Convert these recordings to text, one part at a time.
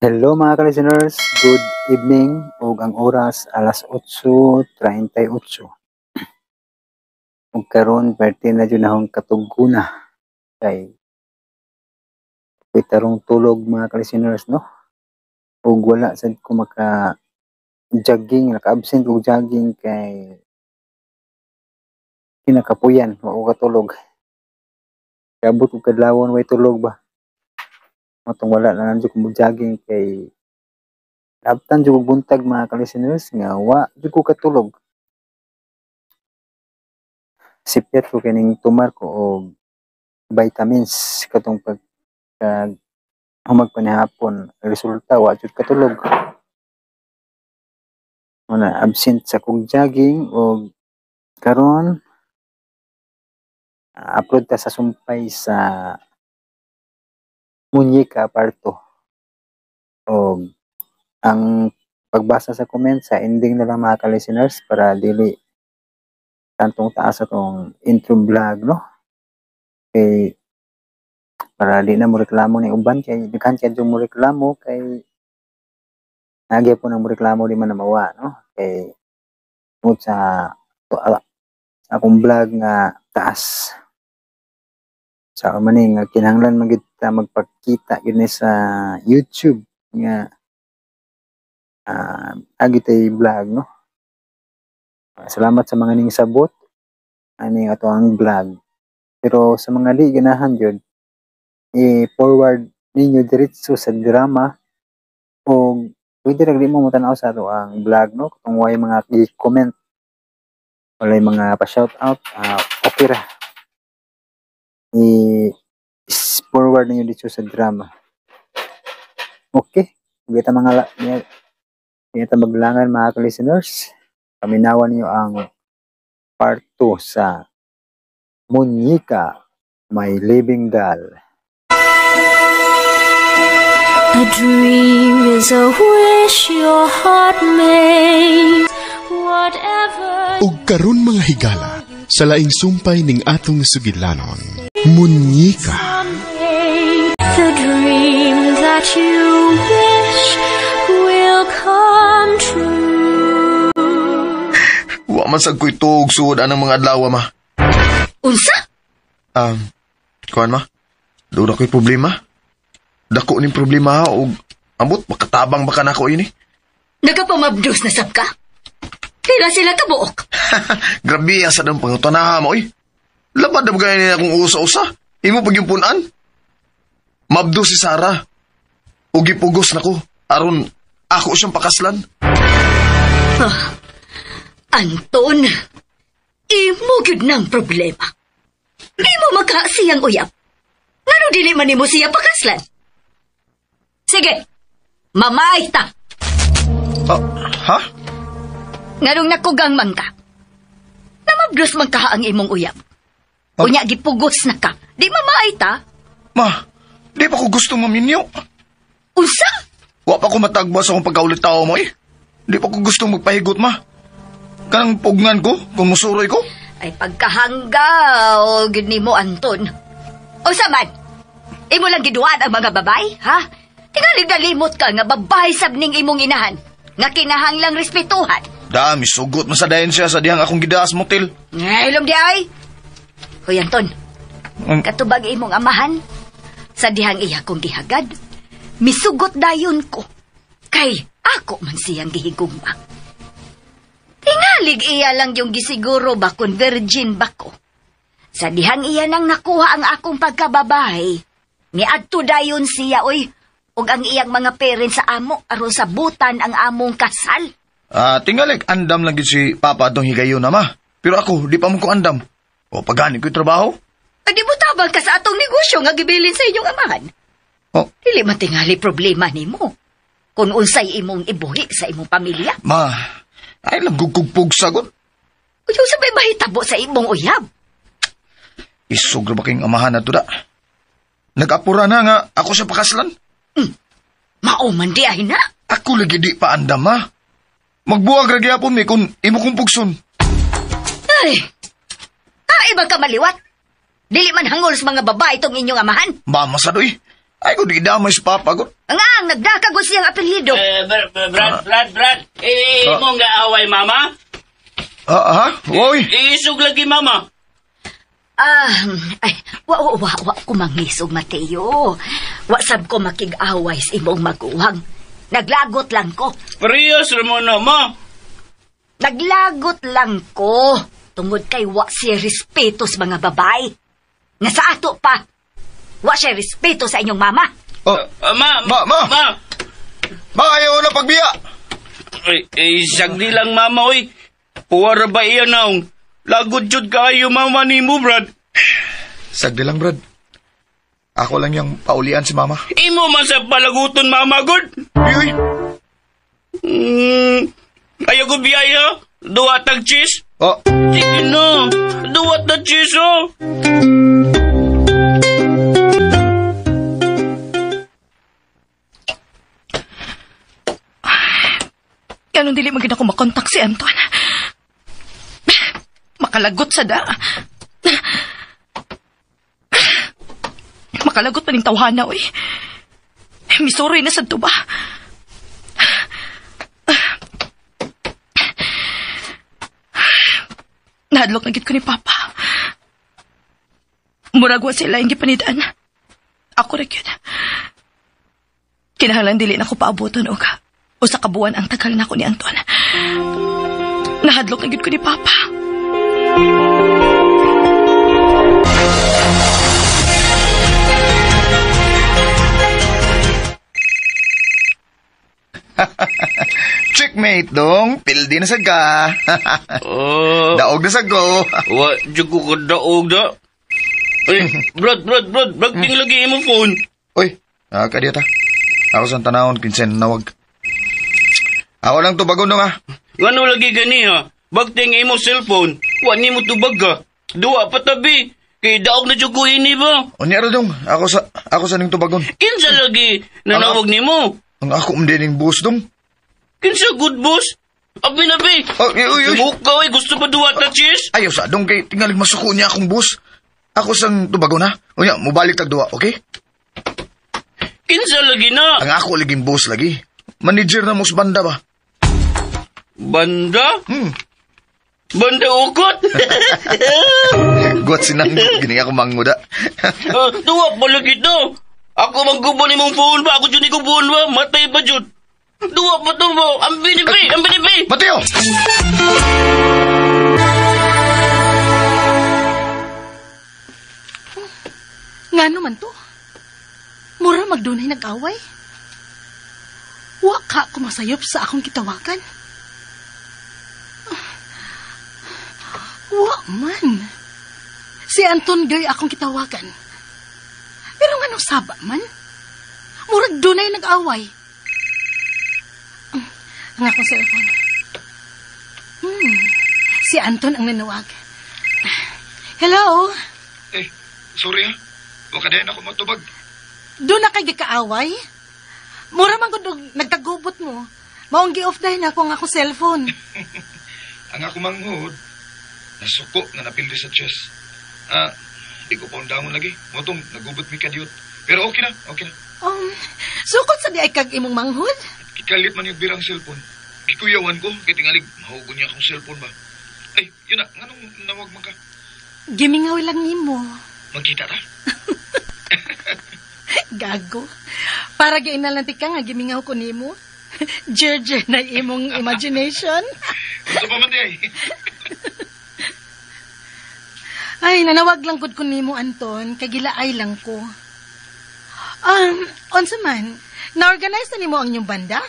Hello mga ka-listeners, good evening ug ang oras alas 8:38. Ug karon perti na jud nahong katuguna kay tarong tulog mga ka-listeners, no. Ug wala sad ko maka jogging, naka-absent og jogging kay kinakapuyan, wa ko katulog. Kaabot og kadlawon way tulog ba. Matong wala na lang jud ko mo jogging kay abtan jud og buntag mga ka-listeners nga wa jud ko katulog. Sipyat ko kining tumar ko og vitamins katong pag humag pa ni hapon, resulta wa jud katulog. Muna absent sa kog jogging og karon upload ta sa sumpay sa Munyeka part 2. Og ang pagbasa sa comment sa ending na lang mga ka-listeners para dili tantong taas atong intro vlog, no, kay para di na mo reklamo ni uban kay daghan kay mo reklamo kay nagya po nang mo reklamo di man na mawa, no, kay tungod sa akong vlog nga taas sa maning nga kinahanglan man gyud ta magpakita gyud ni sa YouTube nga agi tay vlog, no. Salamat sa mga ning sabot ani ato ang vlog, pero sa mga di ganahan gyud i-forward ninyo diretso sa drama o pwede ra di mo motanaw sa ato ang vlog, no, kung way mga i-comment, walay mga pa-shout out, okay ra i-forward ninyo dito sa drama. Okay, kita mga kita maglangan mga listeners. Paminawan niyo ang part 2 sa Munyeka, My Living Doll. A dream is a wish your heart makes. Whatever. Ug karon mga higala, sa laing sumpay ning atong sugilanon, Munyeka. The dream that you wish will come true. Wa man sad ko'y tuog suod anang mga adlaw, ma. Unsa? Kuan ma? Doon ako'y problema. Dako ning problema ha, og ambot makatabang baka nako ini. Nagapamabdos na sab ka? Pila sila kabuok? Grabe sa dang pangutanaha mo, oy. Labad na ba gaya niya akong usa-usa? Imo pag yung punan? Mabdo si Sarah. Ug gipugos nako aron ako siyang pakaslan. Anton, imo gyud ng problema. Imo maka siyang uyab. Ngano dili man nimo siya pakaslan? Sige, mamay ta. Ah, ha? Nganong nakugang man ka? Namabdos man ka ang imong uyab. Oh. Unya gipugos na ka. Di mamaay ta. Ma, di pa ko gusto maminyo. Unsa? Wa pa ko matagba sa akong pagkaulit tao mo eh. Di pa ko gusto magpahigot, ma. Kanang pugnan ko, kung musuroy ko. Ay pagkahanggaw gyud nimo, Anton. Unsa man? Imo lang giduan ang mga babay, ha? Tingalig nalimot ka nga babay sab ning imong inahan. Nga kinahanglang respetuhan. Dami sugot man sa dayon siya sa dihang akong gidaas motel. Ngayon di ay. Hoy Anton, katubag imong amahan sa dihang iya kong gihagad, misugot dayon ko. Kay ako man siyang gihigugma. Tingalig iya lang yung gisiguro ba kung virgin ba ko. Sa dihang iya nang nakuha ang akong pagkababae, miadto dayon siya oy, ug ang iyang mga parents sa amo aron sabutan ang among kasal. Ah, tingalig andam lang gid si Papa atong higayon na ma. Pero ako di pa mo ko andam. O pagani ko'y trabaho. Ay, di mo tabang ka sa atong negosyo nga gibilin sa inyong amahan. Oh. Dili man tingali problema nimo. Kung unsay imong ibuhi sa imong pamilya. Ma, ay lang gugugpug sagot. Uy, sabay mahitabo sa imong uyab. Isog ra ba kayong amahan na to da? Nag-apura na nga ako sa pakaslan. Mao man di ay na. Ako lagi di pa andam, ma. Magbuwag ra gyapon mi kung imo kong pugson. Ay, ay ba ka maliwat? Dili man hangol sa mga babae itong inyong amahan. Mama sa doy. Ay, kung di damay si Papa, gud. Nga, ang nagdakagod siyang apelyido. Brad, Brad. Eh, mo nga away, mama? Ah, ha? Oy! Isog lagi, mama. Ah, ay, wa, wa, wa, wa ko mangisog, Mateo. Wa sab ko makig-away sa imong maguwang. Naglagot lang ko. Parehas ra na, ma. Naglagot lang ko. Tungod kay wa siya respeto sa mga babae. Nga sa ato pa, wa siya respeto sa inyong mama. Oh, Ma, Ma, ma. Ma. Ma, ayaw na pagbiya! Ay, eh, sagdi lang, mama, oy. Puwara ba iya naong? Lagod jud kaayo, mama nimo, Brad. Sagdi lang, Brad. Ako lang yung paulian si Mama. Imo man sa palaguton, mama, gud. Uy, uy. Ayaw ko biyaya. Duwa tag cheese. Oh, Sige na. Duwa tag cheese, oh. Ganun dili man gid ako makontak si Anton. Makalagot sa da. Makalagot pa ning tawhana, oy. Misuroy na sad to ba? Nahadlok na gid ko ni Papa. Murag wa sila yung gipanidaan. Ako ra gyud. Kinahanglan dili na ko paaboton og usa ka buwan ang tagal nako ni Anton. Nahadlok na gid ko ni Papa. Checkmate, dong. Pildi na sad ka. Oh, Daog na sad ko. wa jud ko kadaog da. Ay, Brad, Brad, Brad, bagting lagi imong phone. Uy, kadiya ta. Ako sa tanawon, kinsen nawag. Ako lang tubagon dong, ah. Ngano lagi gani ha? Bagting imo cellphone, wa nimo tubag ka. Duwa pa tabi. Kay daog na jud ko ini ba? Unya ra dong, ako sa ning tubagon. Kinsa lagi nanawag nimo? Ang ako umdining bus dong. Kinsa good boss? Abi na bi. Oh, uy, uy, uy. Sumuk ka oy, gusto pa duwa ta cheese? Ayaw sa dong kay tingalig masuko niya akong bus. Ako sang tubagon ha. Unya, mubalik tag duwa, okay? Kinsa lagi na? Ang ako laging boss lagi. Manager na mo sa banda ba? Banda? Hmm. Banda ukot? Guwat sinang gini ako manguda. Duwa pa lagi to. Ako manggubo ni mong phone ba? Ako jud ni ko phone ba? Matay pa jud. Duwa pa to ba? Ang binibi, ang binibi. Mateo! Ngano man to? Mura magdunay nag-away. Wa ka kumasayop sa akong kitawakan. Wa man. Si Anton gay akong kitawakan. Pero ngano saba man? Murag dunay nag-away. Ang akong cellphone. Si Anton ang nanawag. Hello? Eh, sorry ha. Wa ka ako matubag. Doon na kay gikaaway? Mura man gud og nagkagubot mo. Maong gi-off dahil na ako ang akong cellphone. Ang ako manghud, nasuko nga napildi sa chess. Ah, di ko pa undangon lagi. Motong nagubot mi kadiyot. Pero okay na, okay na. Sukot sa di ay kag imong manghud? Kikalit man yung birang cellphone. Gikuyawan ko, kay tingalig, mahugon niya akong cellphone ba. Ay, yun na, nganong nawag man ka? Gimingaw lang nimo. Magkita ta? Gago. Para giinalanti ka nga gimingaw ko nimo. Jerjer na imong imagination. Gusto pa man di ay. Ay, nanawag lang gud ko nimo, Anton. Kay gilaay lang ko. Unsa man, na-organize na nimo ang inyong banda?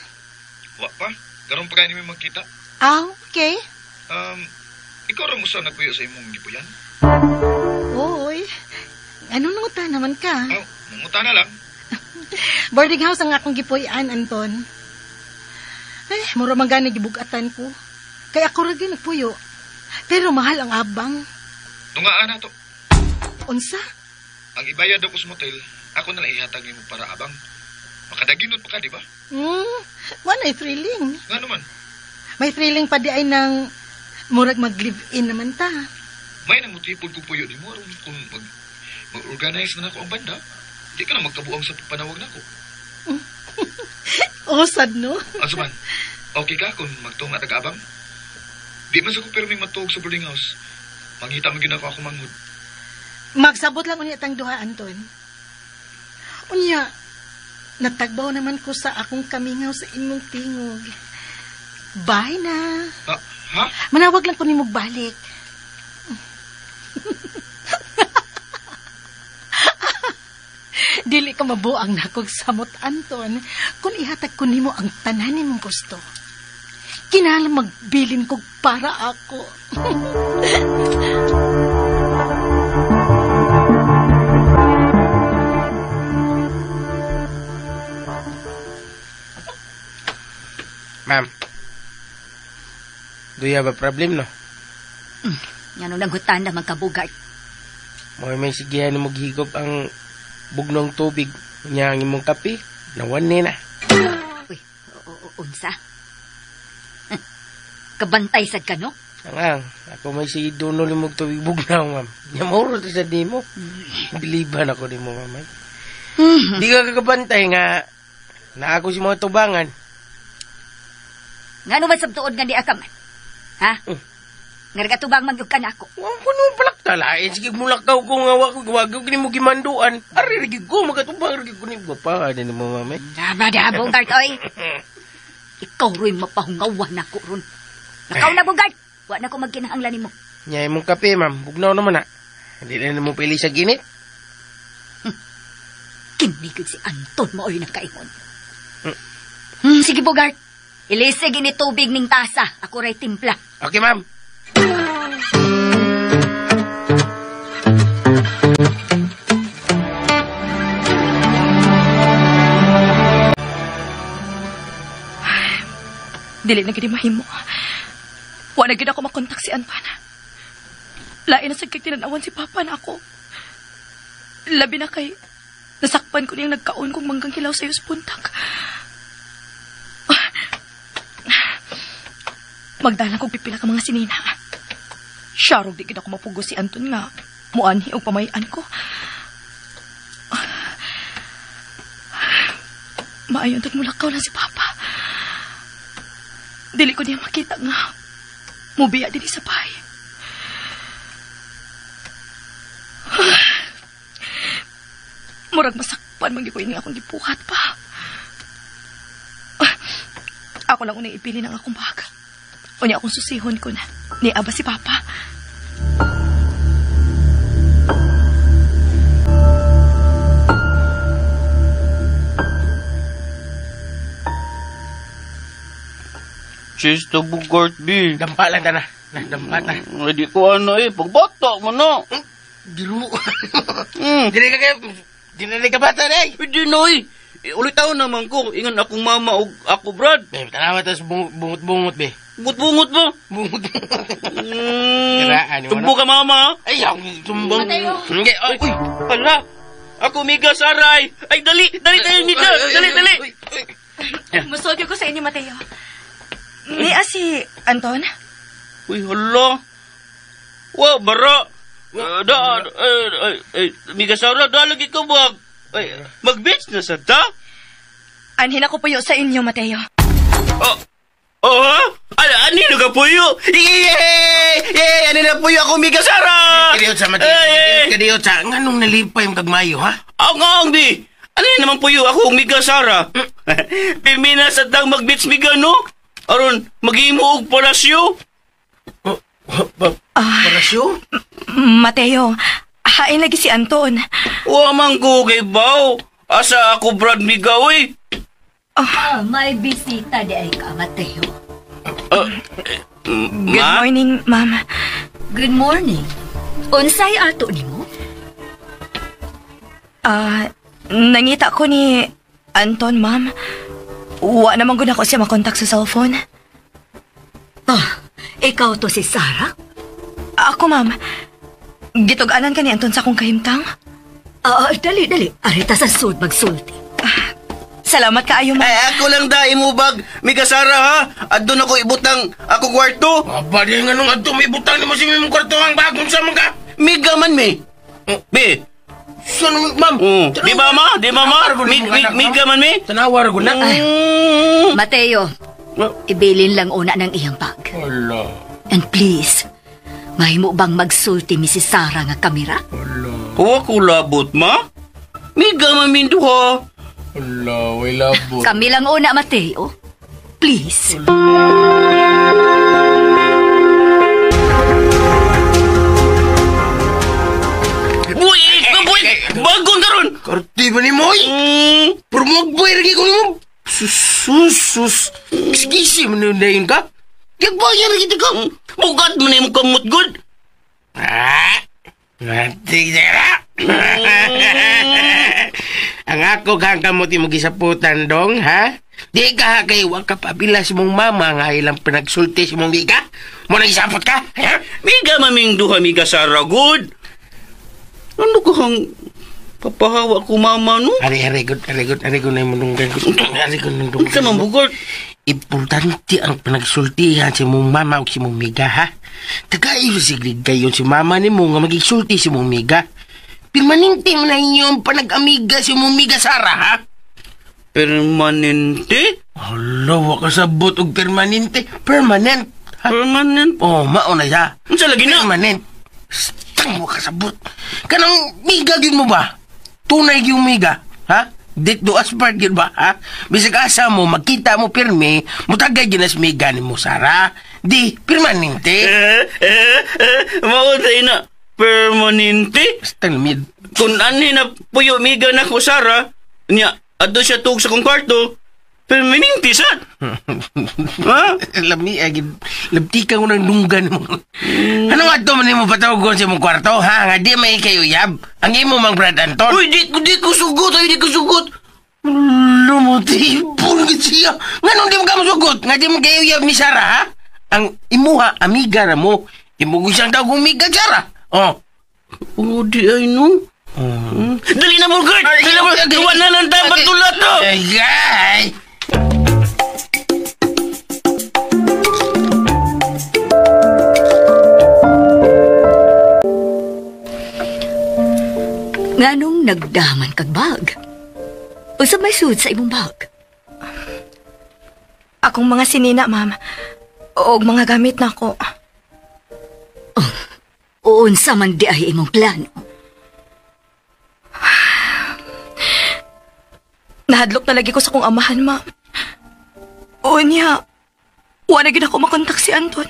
Wa pa, karon pa kayo magkita. Ah, okay. Ikaw ra mo sa nagpuyo sa imong gipuyan? Oy, ano nanguta naman ka? Aw, nanguta na lang. Boarding house ang akong gipuy-an, Anton. Eh, mura man gani gibugatan ko. Kay ako ra gyud nagpuyo. Pero mahal ang abang. Tungaan na to. Unsa? Ang ibayad ako sa motel, ako na lang ihatag nimo para abang. Makadaginot pa ka, di ba? Wa na thrilling. Nga naman, May thrilling pa di ay nang murag mag-live-in naman ta. May nangutipod ko puyo nimo aron kung mag-organize na nako ang banda. Di ka na magkabuang sa panawag nako. Osad, no? Asa man, okay ka kung magtunga taga-abang? Di man sa ko pirming matuog sa boarding house. Mangita mo gyud ako manghud. Magsabot lang unya tang duha, Anton. Unya, natagbaw naman ko sa akong kamingaw sa imong tingog. Bye na. Ha? Manawag lang ko nimog balik. Dili ka mabuang nakog samot, Anton, kung ihatag ko nimo ang tanan nimong gusto. Kinahanglan magbilin kog para ako. Ma'am, do you have a problem, no? Ngano nanghutan na magkabugart. Mo may sigihan na maghigop ang bugnong tubig. Nya ang imong kape, nawan ni na. Uy, unsa? Kabantay sad ka, no? Ang, ako may sige dunol imong tubig bugnaw, ma'am. Nya mauro to sa di mo. Biliban ako di mo, ma'am. Di ka kakabantay nga na ako si mga tubangan. Ngano man sabtuod nga di akaman? Ha? Nga nagatubang man gyud ka na ako. Wa ko nung palakta lain. Sige, mulakaw ko nga wa ko wag ko ni mo gimanduan. Ari rigi ko magatubang rigi ko ni gwapa ani mo, ma'am. Daba da Bogart oy. Ikaw ro'y mapahungawan nako ron. Nakaw na Bogart. Wa na ko magkinahanglan nimo. Nya imong kape, ma'am. Bugnaw naman na. Hindi na mo pili sa ginit. Kini gud si Anton maoy nakaingon. Sige Bogart. Ilisig ini tubig ning tasa. Ako ray timpla. Okay, ma'am. Dili na gid mahimo. Wa na gid ako makontak si Anton. Lain na sad kay tinanawan si Papa na ako. Labi na kay nasakpan ko niyang nagkaon kong manggang hilaw sa buntag. Magdala kog pipila ka mga sinina. Syarog di gid ako mapugos si Anton nga muanhi og pamayan ko. Maayon tag mulakaw lang si Papa. Dili ko niya makita nga mubiya dinhi sa bahay. Murag masakpan man gyud ko ini akong gibuhat pa. Ako lang unang ipili ng akong bag. Unya akong susihon ko na ni aba si Papa. Cheers to Bogart, B. Dampa lang ta na. Dampa ta. Hindi ko ano eh. Pagbata mo na. Diro. Dili ka kayo. Dili ka bata na eh. Hindi na eh. Ulit taon naman ko. Ingan akong mama o ako, Brad. Eh, tanawa tas bungot-bungot, be. Bungot-bungot ba? Bungot-bungot. Tumbo ka, mama. Ay, tumbang. Hindi, ay. Uy, hala. Ako, Miga, Saray. Ay, dali. Dali tayo, Miga. Dali, dali. Musulti ko sa inyo, Mateo. Niya si Anton? Uy, hala. Wa, bara. Miga, Sara, dalagi ka ba? Ay, mag-beach na sa ta? Anhin ako puyo sa inyo, Mateo. Oh, ha? Anino ka puyo? Yay! Yay! Ano na puyo ako, Miga Sara? Kadiyot sa, Mateo. Kadiyot sa. Nganong nalipay yung kagmayo, ha? Ang ang, di. Ano naman puyo ako, Miga Sara? Pimina sa tang mag-beach, Miga, no? Aron, maghimo og palasyo. Palasyo? Mateo, hain lagi si Anton. Wa man ko kay Bao. Asa ako, Brad Miga, uy. May bisita di ay ka, Mateo. Good morning, ma'am. Good morning. Unsay ato nimo? Nangita ko ni Anton, ma'am. Wa naman gud ako siya makontak sa cellphone. Ikaw to si Sarah? Ako, ma'am. Gitug-anan ka ni Anton sa akong kahimtang? Dali, dali. Arita sa sud magsulti. Salamat kaayo, ma'am. Ay, ako lang da imubag. Miga Sara, ha? Adto na ko ibutang ako kwarto. Aba, di nga nung adto may ibutang nimo sa imong kwarto ang bagong sa mga. Miga man, mi. Be, Saan, ma'am? Di ba, ma? Di ba, ma? Miga man, mi? Tanawar ko na. Mateo, ibilin lang una ng iyang bag. Ala. And please, mahimo bang magsulti mi si Sarah nga kamera? Ala. Huwag ko labot, ma. Miga man min duha. Ala, way labot. Kami lang una, Mateo. Please. Bagong karon! Karti ba ni Moy? Pero magboy rin ko ni mo. Sus. Kiskisi mo na yun ka? Nagbayar rin kita ka. Bukat mo na yung kamot, good. Ah! Natig na. Ang ako kang kamot yung magisaputan dong, ha? Di ka kay wag ka pabilas mong mama nga ilang pinagsulti si mong di ka? Mo nang isapot ka? Ha? Miga maming duha, miga Sarah, good. Ano ko hang papahawa ko mama, no? Ari good na yung mundunggan. Ari good na yung sa mambugol. Importante ang pinagsultihan si mong mama o si mong miga, ha? Tagayo siglig gayon si mama ni mo nga magigsulti si mong miga. Permanente mo na inyong panag-amiga si mong miga, Sarah, ha? Permanente? Hala, wakasabot og permanente. Permanent. Ha? Permanent? Oh, mauna siya. Unsa lagi na? Permanent. Stang, wakasabot. Kanang miga yun mo ba? Tunay yung miga, ha? Dit do aspart yun ba, ha? Bisag asa mo, magkita mo pirmi, mutagay ginas miga ni mo, Sarah. Di, permanente. Mautay na, permanente? Basta lamid. Kung ani na puyo miga na ko, Sarah, niya, ado siya tuog sa kong kwarto, permanente sa. Ha? Lami, labtikan ko ng dunggan mo. Ano nga ito man mo patawagon sa mong kwarto, ha? Nga di may kayo yab. Ang imo mang Brad Anton. Uy, di ko sugot. Ay, di ko sugot. Lumutipon siya. Nga nung di mo ka masugot, nga di mo kayo yab ni Sarah, ha? Ang imuha, amiga na mo. Imo ko siyang tawag umiga, Sarah. Oh. Oh, di ay no. Dali na mo, Gert! Dali na mo! Gawa na lang tayo patulat to! Ay! Nganong nagdaman kag bag? Unsa may sud sa imong bag? Akong mga sinina, ma'am. Og mga gamit nako. Oh, unsa man di ay imong plano? Nahadlok na lagi ko sa kong amahan, ma'am. Unya, wala gid ako makontak si Anton.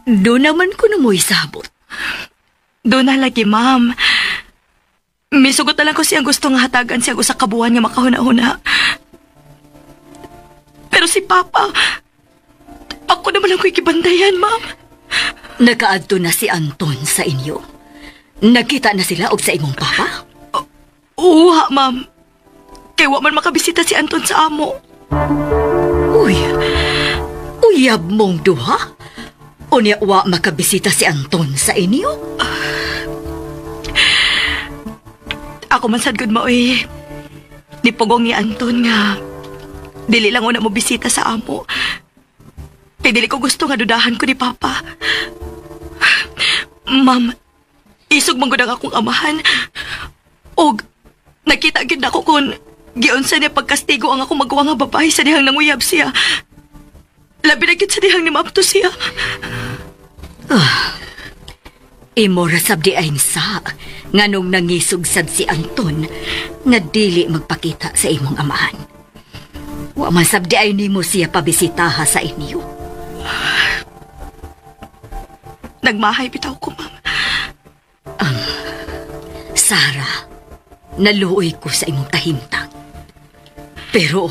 Doon naman ko na mo'y sabot. Doon na lagi, ma'am. Misugot na lang ko siyang gusto nga hatagan siyang usa ka buwan nga makahuna-huna. Pero si Papa, ako naman lang ko'y gibantayan, ma'am. Nakaadto na si Anton sa inyo. Nagkita na sila og sa imong papa? Oo, ma'am. Kay wa man makabisita si Anton sa amo. Uy, uyab mong duha? Unya wa makabisita si Anton sa inyo? Ako man sad gud maoy. Nipugong ni Anton nga dili lang una mo bisita sa amo. Kay dili ko gusto nga dudahan ko ni Papa. Ma'am, isog man gud ang akong amahan. Og nakita gid nako kun giunsa niya pagkastigo ang akong magawa nga babae sa dihang nanguyab siya. Labi na gid sa dihang ni maabto siya. Imo ra sab di ay sa nganong nangisog sad si Anton nga dili magpakita sa imong amahan. Wa man sab di ay nimo siya pabisitaha sa inyo. Nagmahay bitaw ko, ma'am. Sarah, naluoy ko sa imong kahimtang. Pero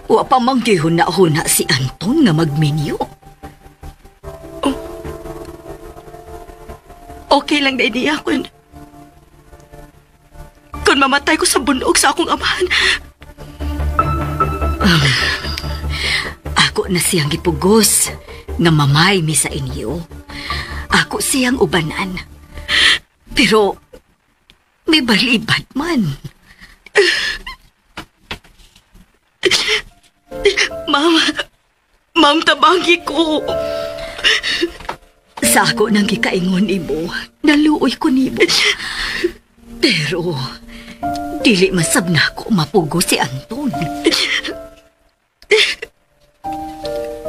wa pa mang gihuna-huna si Anton nga magminyo. Okay lang na niya kun mamatay ko sa bunog sa akong amahan. Ako na siyang gipugos nga mamay mi sa inyo. Ako siyang ubanan. Pero may balibad man. Ma'am, tabangi ko. Sa ako nang gikaingon imo, naluoy ko nimo. Pero, dili masab na ako mapugo si Anton.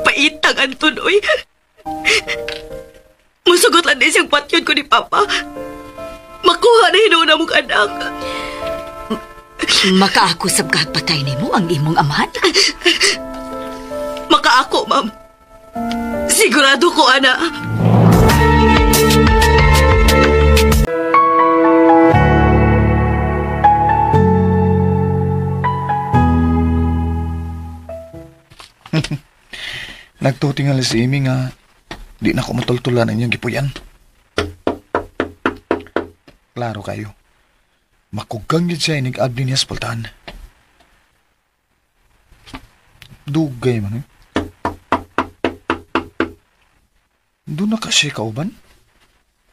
Paitang Anton, oy. Musugot lang din siyang patyon ko ni Papa. Makuha na hinuon mong anak. Makaako sab kagpatay nimo ang imong amahan? Makaako, ma'am. Sigurado ko, ana. Nagtutingal si Amy nga di na ko matultulan ang inyong gipuyan. Klaro kayo. Makugang yun siya inig abli niya sa pultahan. Dugay man eh. Doon na kasi kauban.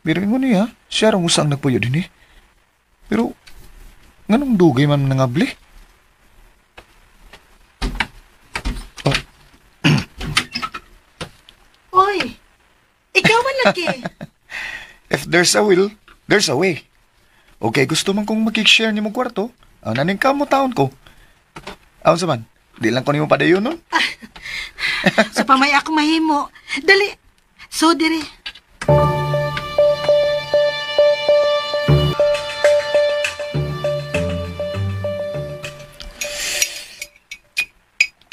Pero ingon niya, siya rang usang nagpuyo din eh. Pero, nganong dugay man nangabli? Oh. Oy, ikaw man lagi. If there's a will, there's a way. Okay, gusto man kong makikshare ni mo kwarto. Ang naning kamo taon ko. Aon sa man, di lang ko nimo padayon nun. Sa pamay ako mahimo. Dali, so dire.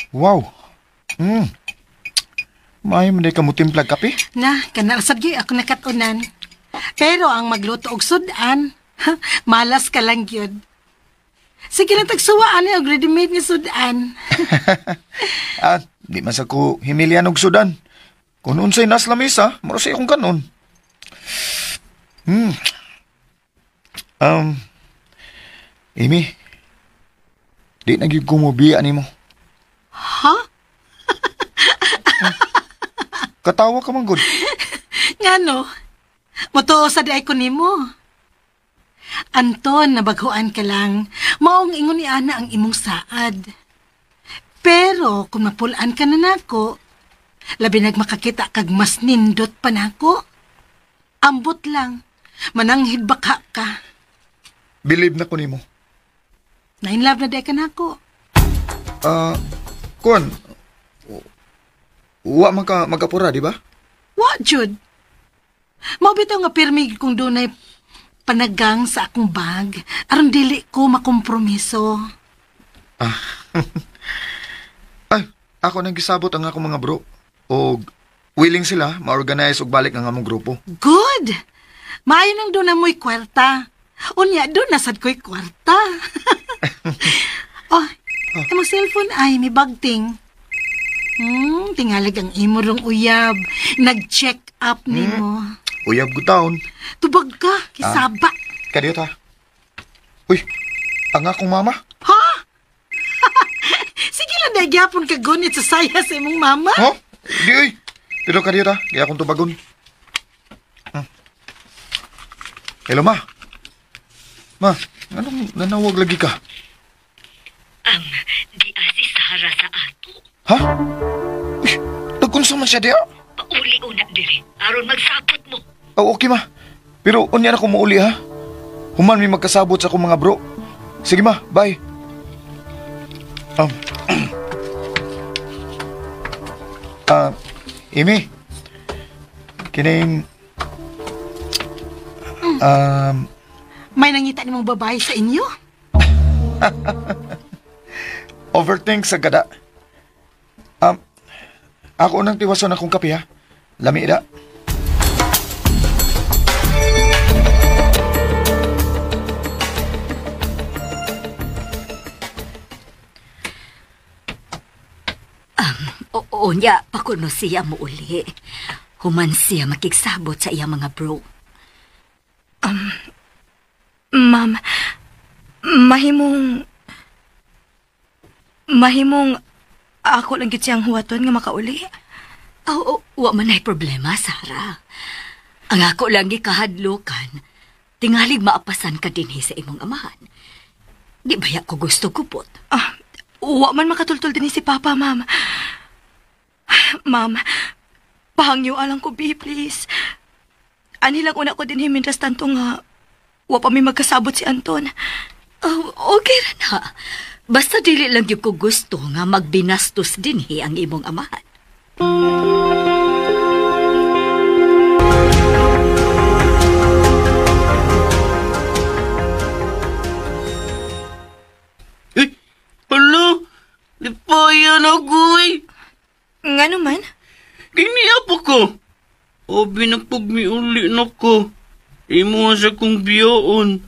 Wow. Maayo man day ka mo timplag kape. Na, kanal sad gyud ako nakatunan. Pero ang magluto og sudan, malas ka lang gyud. Sige lang tagsuwaan ni og ready-made nga sudan. Ah, di man sa ko himilyan og sudan. Kung unsay nas lamisa, mura sa akong kanon. Amy, di na gyud ko mobiya nimo. Ha? Katawa ka man gud. Ngano? Motuo sa di ay ko nimo. Anton, nabaghuan ka lang. Maong ingon ni Ana ang imong saad. Pero kung mapulaan ka na nako, labi nagmakakita kag mas nindot pa nako. Ambot lang, mananghid baka ka. Believe na ko nimo. Na in love na di ka nako. Kuan, wa man ka magapura, di ba? Wa, jud. Mao bitaw nga pirmi kung dunay panagang sa akong bag, aron dili ko makompromiso. Ay, ako nang gisabot ang akong mga bro. Og willing sila ma-organize og balik ang among grupo. Good! Maayo nang doon na mo'y kwarta. Unya, doon na sad ko'y kwarta. Oh, imong cellphone ay may bagting. Tingalig ang imo rong uyab. Nag-check up nimo. Uyab ko taon. Tubag ka, kisaba. Kadiyot ha. Uy, ang akong mama. Ha? Sige lang, nagyapon ka gunit sa saya sa imong mama. Ha? Di uy. Pero kadiyot ha, kaya akong tubagon. Hello, ma. Ma, anong nanawag lagi ka? Di si Sarah sa ato. Ha? Uy, nagkunsa man siya diya? Pauli-una dire, aron magsabot mo. Oh, okay ma. Pero unya na ko muuli ha. Human may magkasabot sa akong mga bro. Sige ma, bye. Amy. Kining May nangita nimong babae sa inyo? Overthink sa gada. Ako nang tiwason akong kape ha. Lami da. Oo niya, pakuno siya mo uli. Human siya makigsabot sa iya mga bro. Ma'am, mahimong ako lang gyud siyang huwaton nga makauli. Oo, wa man ay problema, Sarah. Ang ako lang gikahadlukan, tingalig maapasan ka dinhi sa imong amahan. Di baya ko gusto gupot. Ah, wa man makatultol dinhi si Papa, ma'am. Ma'am, pahangyo alang ko, be, please. Ani lang una ko din himintras tanto nga wa pa mi magkasabot si Anton. Oh, okay ra na. Basta dili lang gyud ko gusto nga magbinastos dinhi ang imong amahan. Eh, hala, lipayan ako eh. Nga naman? Kiniya pa ko. O, binagpagmiuli na ko. Imo sa kong biyoon.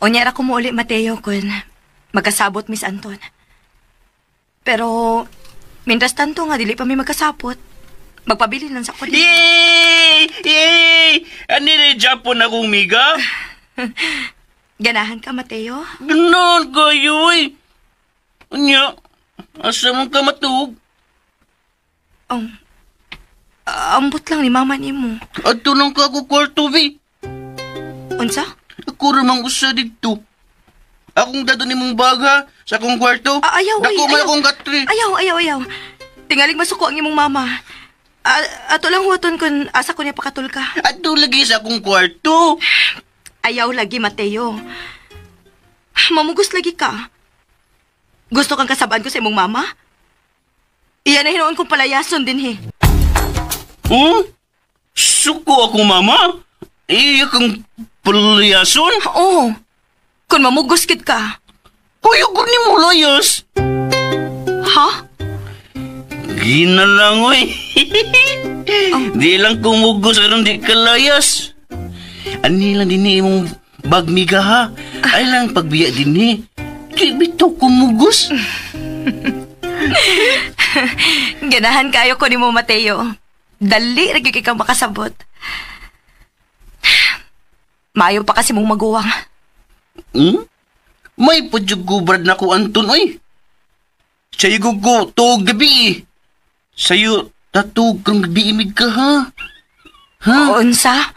Unya ra ko mo uli, Mateo, kun magkasabot, Miss Anton. Pero, mientras tanto nga, dili pa mi magkasapot. Magpabilin lang sa ko. Yay! Yay! Ano na Japon akong miga? Ganahan ka, Mateo? Ganahan kayo eh. Anya, asa man ka matuog? Ambot lang ni mama nimo. Ato lang ka ako kwarto, be. Unsa? Ako ramang usa dito. Akong dado ni mong baga sa akong kwarto. Ayaw, dako ay, man ayaw. akong katri. Ayaw, ayaw, ayaw. Tingaling masuko ang imong mama. Ato lang huwaton kun asa ko niya pakatul ka. Ato lagi sa akong kwarto. Ayaw lagi, Mateo. Mamugos lagi ka. Gusto kang kasabaan ko sa imong mama? Iyan na hinuon kong palayason din, he. Huh? Suko ako, mama? Iya kang palayason? Oo. Kung mamugos kit ka. Kuya ko ni mo layas. Ha? Gina lang, oy. Di lang kumugos aron di ka layas. Ani lang din imong bagmiga, ha? Ay lang pagbiya din, eh. Di bitaw kumugos. Ganahan kayo ko ni mo, Mateo. Dali, ra gyud kang makasabot. Maayo pa kasi mong maguwang. Hmm? May padyug-gubrad na ko, Anton, oy. Sa'yo ko tuog gabi, eh. Sa'yo, tatug kang gabi imig ka, ha? Ha? Unsa?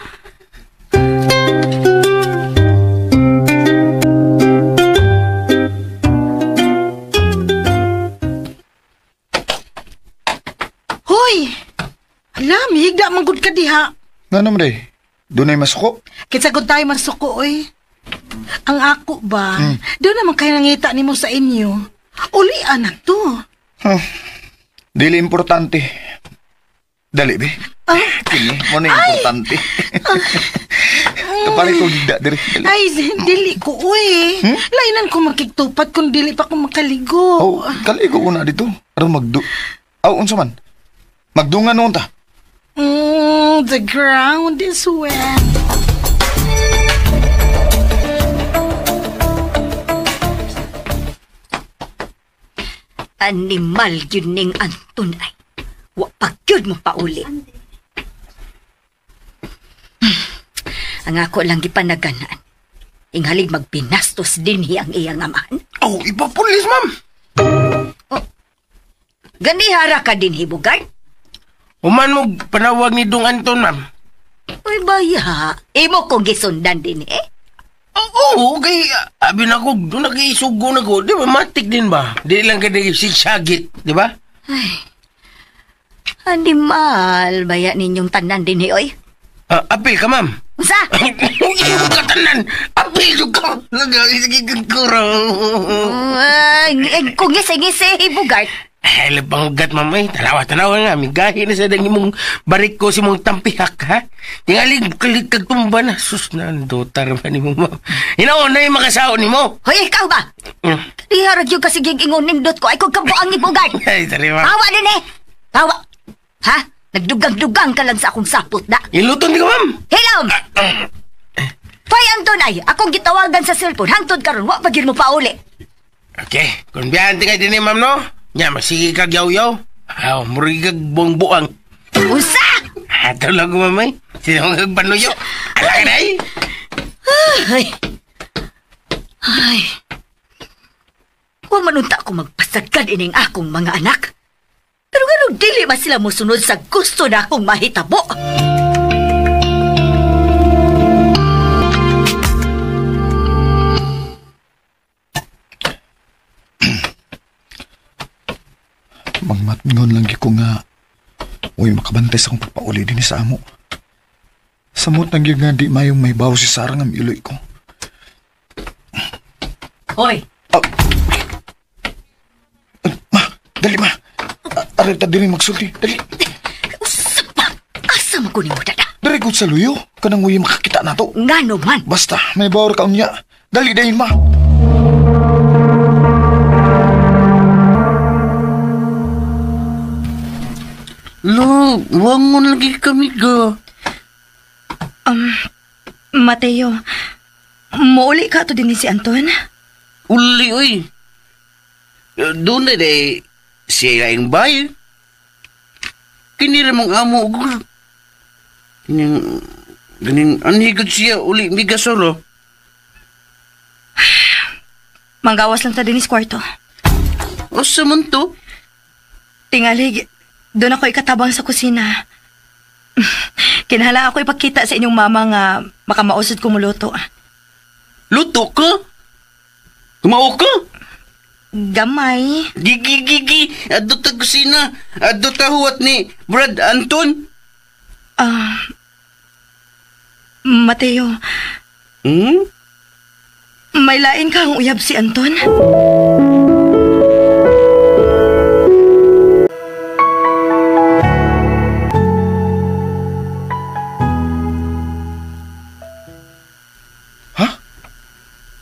Hoy! Ala, mihigda man gud ka diha. Nga naman day, dunay masuko. Kinsa gud tayo masuko, oy. Ang ako ba, doon naman kayo nangita nimo sa inyo. Ulian na to. Huh. Dili importante. Dali, be. Ah. Kini, mo na importante. Kapalit ko gigda, diri. Dali. Ay, dili ko, oy. Lainan ko makigtupat kung dili pa ko makaligo. Oh, kaligo ko na dito. Aron magdu... Aw, unsa man? Magdungan noon ta. The ground is wet. Animal yun ning Anton ay. Wa pa gyud mo pauli. Ang ako lang gipanaganan. Inghalig magbinastos dinhi ang iyang amahan. Oh, ipapulis, ma'am. Oh, ganihara ka dinhi, Bugard. Human mo panawag ni Dong Anton, ma'am. Uy, baya. Imo kong gisundan din, eh? Oo, kay abi na ko, doon nag-iisugo na ko. Di ba, matik din ba? Di lang ka sigsagit, di ba? Ay, animal, baya ninyong tanan din, eh, oy. Apil ka, ma'am. Unsa? Imo ka tanan. Apil ka. Nag-isigiguro. Kung ngisi-ngisi, Bugart. Ay, labang ugat, ma'am. Ay, tanawa nga. Migahi na sa dang imong barik ko si mong tampihak, ha? Tingali, kalikag tumba na. Sus, nandotar ba ni mo, ma'am? Hinaon na yung makasaon ni mo. Hoy, ikaw ba? Diharag yung kasigig ingon nindot ko. Ay, kung kabuang ni Bugart. Ay, sorry, ma'am. Tawa din, eh. Tawa. Ha? Nagdugang-dugang ka lang sa akong sapot, na. Iluton di ka, ma'am. Hilom! Hoy, Anton, ay, akong gitawagan sa cellphone. Hangtod karon, wa pa gyud mo pauli. Okay, kung biyante ka din, eh, ma'am, no? Nya, masige kag yaw-yaw. Aw, murig kag buang-buang. Usa! Ato lang ko, mamay. Sino kag panuyo? Ala ka na, eh. Ay. Ay. Wa man unta ko magpasagad ining akong mga anak. Pero nganong dili man sila mosunod sa gusto na akong mahitabo. Mangmatngon lang ko nga Uy, makabantay sa akong pagpauli din sa amo. Samot nang yun nga di mayong may baw si Sarah nga miuloy ko. Hoy! Oh. Ma! Dali ma! Aray ta diri magsulti. Dali! Usap pa! Asa mo kunin mo dada? Dali ko sa luyo. Kanang uy makakita na to. Ngano man? Basta, may bawar ka unya. Dali dahin ma! Lo, wangon lagi kami ga. Mateo, muuli ka to din si Anton? Uli, oy. Doon na day, siya yung bay. Kinira mong amo. Ganin, anhigod siya, uli, migasolo. Manggawas lang ta din is kwarto. Asa man to? Tingalig, doon ako ikatabang sa kusina. Kinahanglan ako ipakita sa inyong mama nga makamausod ko muluto. Luto ka? Kumao ka? Gamay. Gigi, gigi. Adto ta kusina. Adto ta huwat ni Brad Anton. Mateo. Hmm? May lain kang uyab si Anton?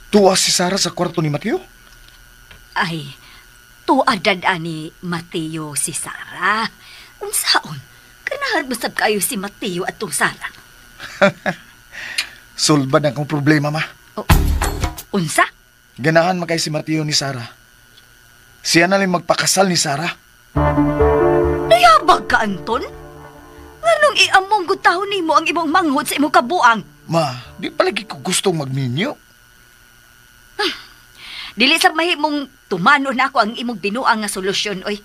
Tuwa si Sarah sa kwarto ni Mateo? Ay, tuwa dad ani Mateo si Sarah. Unsaon? Kanahan masab kayo si Mateo at tong Sarah. Sulbad ang akong problema, ma. Oh, unsa? Ganahan man kay si Mateo ni Sarah. Siya na lang magpakasal ni Sarah. Nayabag ka, Anton? Nganong iamong gutahon nimo ang imong manghod sa imong kabuang? Ma, di palagi ko gustong magminyo. Dili sa mahimong tumano na ako ang imong binuang nga solusyon, oy.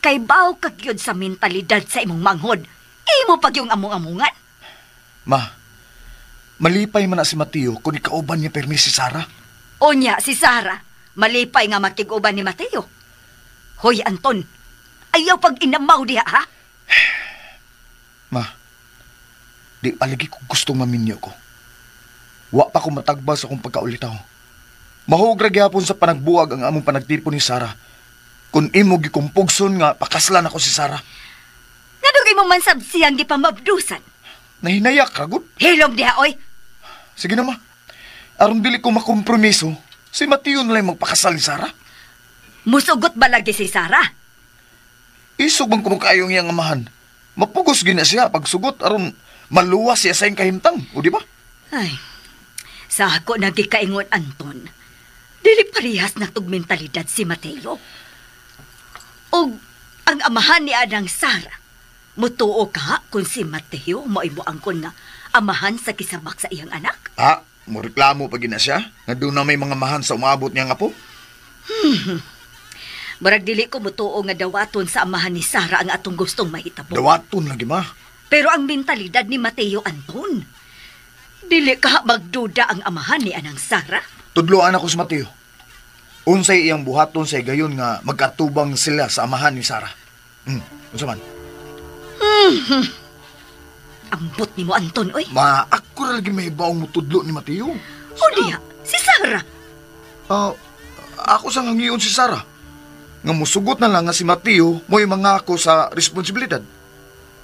Kay baw ka gyud sa mentalidad sa imong manghod. Imo pag yung among-amungan. Ma, malipay man na si Mateo kung ikauban niya permi si Sarah. Onya, si Sarah, malipay nga makig-uban ni Mateo. Hoy, Anton, ayaw pag inamaw diha, ha? Ma, di palagi ko gustong maminyo ko. Wa pa ko matagbas akong pagkaulitaw. Mahugra gyapon sa panagbuwag ang among panagtipon ni Sarah. Kung imo gikumpugson nga, pakaslan ako si Sarah. Nganong imo man sab siyang gipamabdusan? Nahinayak, ragod. Hilom diha, oy. Sige na, ma. Aron dili ko makompromiso, si Mateo na lang magpakasal ni Sarah. Musugot ba lagi si Sarah? Isog bang kuno kayong iyang amahan? Mapugos gina siya pagsugot aron maluwas siya sa iyang kahimtang, o di ba? Ay, sa ako nagikaingon, Anton. Dili parehas na tug mentalidad si Mateo. Og ang amahan ni Anang Sarah, mutuo ka kung si Mateo mo'y moangkon nga amahan sa kisabak sa iyang anak? Ah, mo reklamo pa gina siya nga doon na may mga mahan sa umabot niya nga po. Murag dili ko mutuo nga dawaton sa amahan ni Sarah ang atong gustong mahitabo. Dawaton lagi ma. Pero ang mentalidad ni Mateo, Anton, dili ka magduda ang amahan ni Anang Sarah. Tudloan ako si Mateo. Unsay iyang buhaton sa gayon nga magkatubang sila sa amahan ni Sarah. Unsa man? Ambot nimo, Anton, oy. Ma, ako ra lagi may baong mutudlo ni Mateo. O diha, si Sarah. Ako sang hangion si Sarah. Nga musugot na lang nga si Mateo mo'y mangako sa responsibilidad.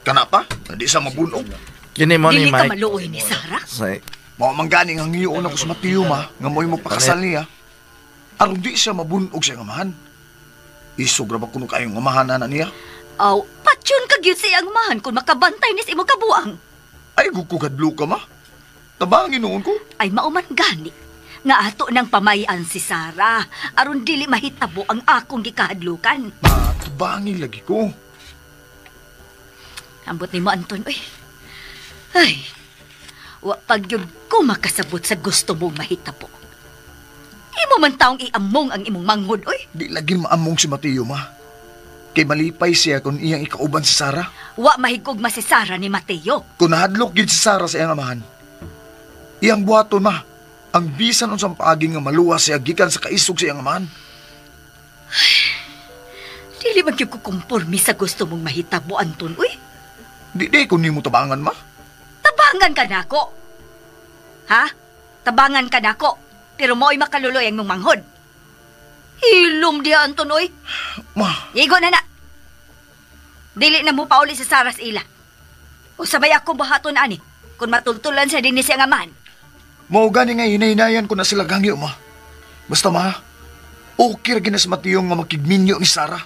Kana pa, di sa mabunog. Gini mo ni Dili ka Mike. maluoy ni Sarah. Say, Mao man gani nga hangion ako sa Mateo, ma, nga mo'y magpakasal niya. Aron di siya mabunog sa iyang amahan. Isog ra ba kuno kayong amahan na niya? Aw, patyon ka gyud sa iyang amahan kung makabantay ni sa imong kabuang. Ay, gukukadlo ka, ma. Tabangin noon ko. Ay mauman gani nga ato nang pamayan si Sarah aron dili mahitabo ang akong gikahadlukan. Ma, tabangin lagi ko. Ambot nimo, Anton, oy. Ay, wa pag gyud ko makasabot sa gusto mong mahitabo. Imo man taong iamong ang imong manghod, oy. Di lagi maamong si Mateo, ma. Kay malipay siya kung iyang ikauban si Sarah. Wa mahigugma si Sarah ni Mateo. Kung nahadlok gyud si Sarah sa iyang amahan, iyang buhaton, ma, ang bisan unsang paagi nga maluwas siya gikan sa kaisog sa iyang amahan. Dili man gyud ko komporme sa gusto mong mahitabo, Anton, uy. Di ko nimo tabangan, ma. Tabangan ka nako. Ha? Tabangan ka nako. Pero mo'y makaluloy ang mong manghod. Hilom diha, Anton, oy. Ma. Igo na na. Dili na mo pauli sa Saras ila. O sabay akong buhaton ani kung matultulan siya din ni siyang amahan. Mao gani nga hinahinayan ko na sila gangyo, ma. Basta, ma, okay ra gina si Mateo nga makigminyo ni Sara.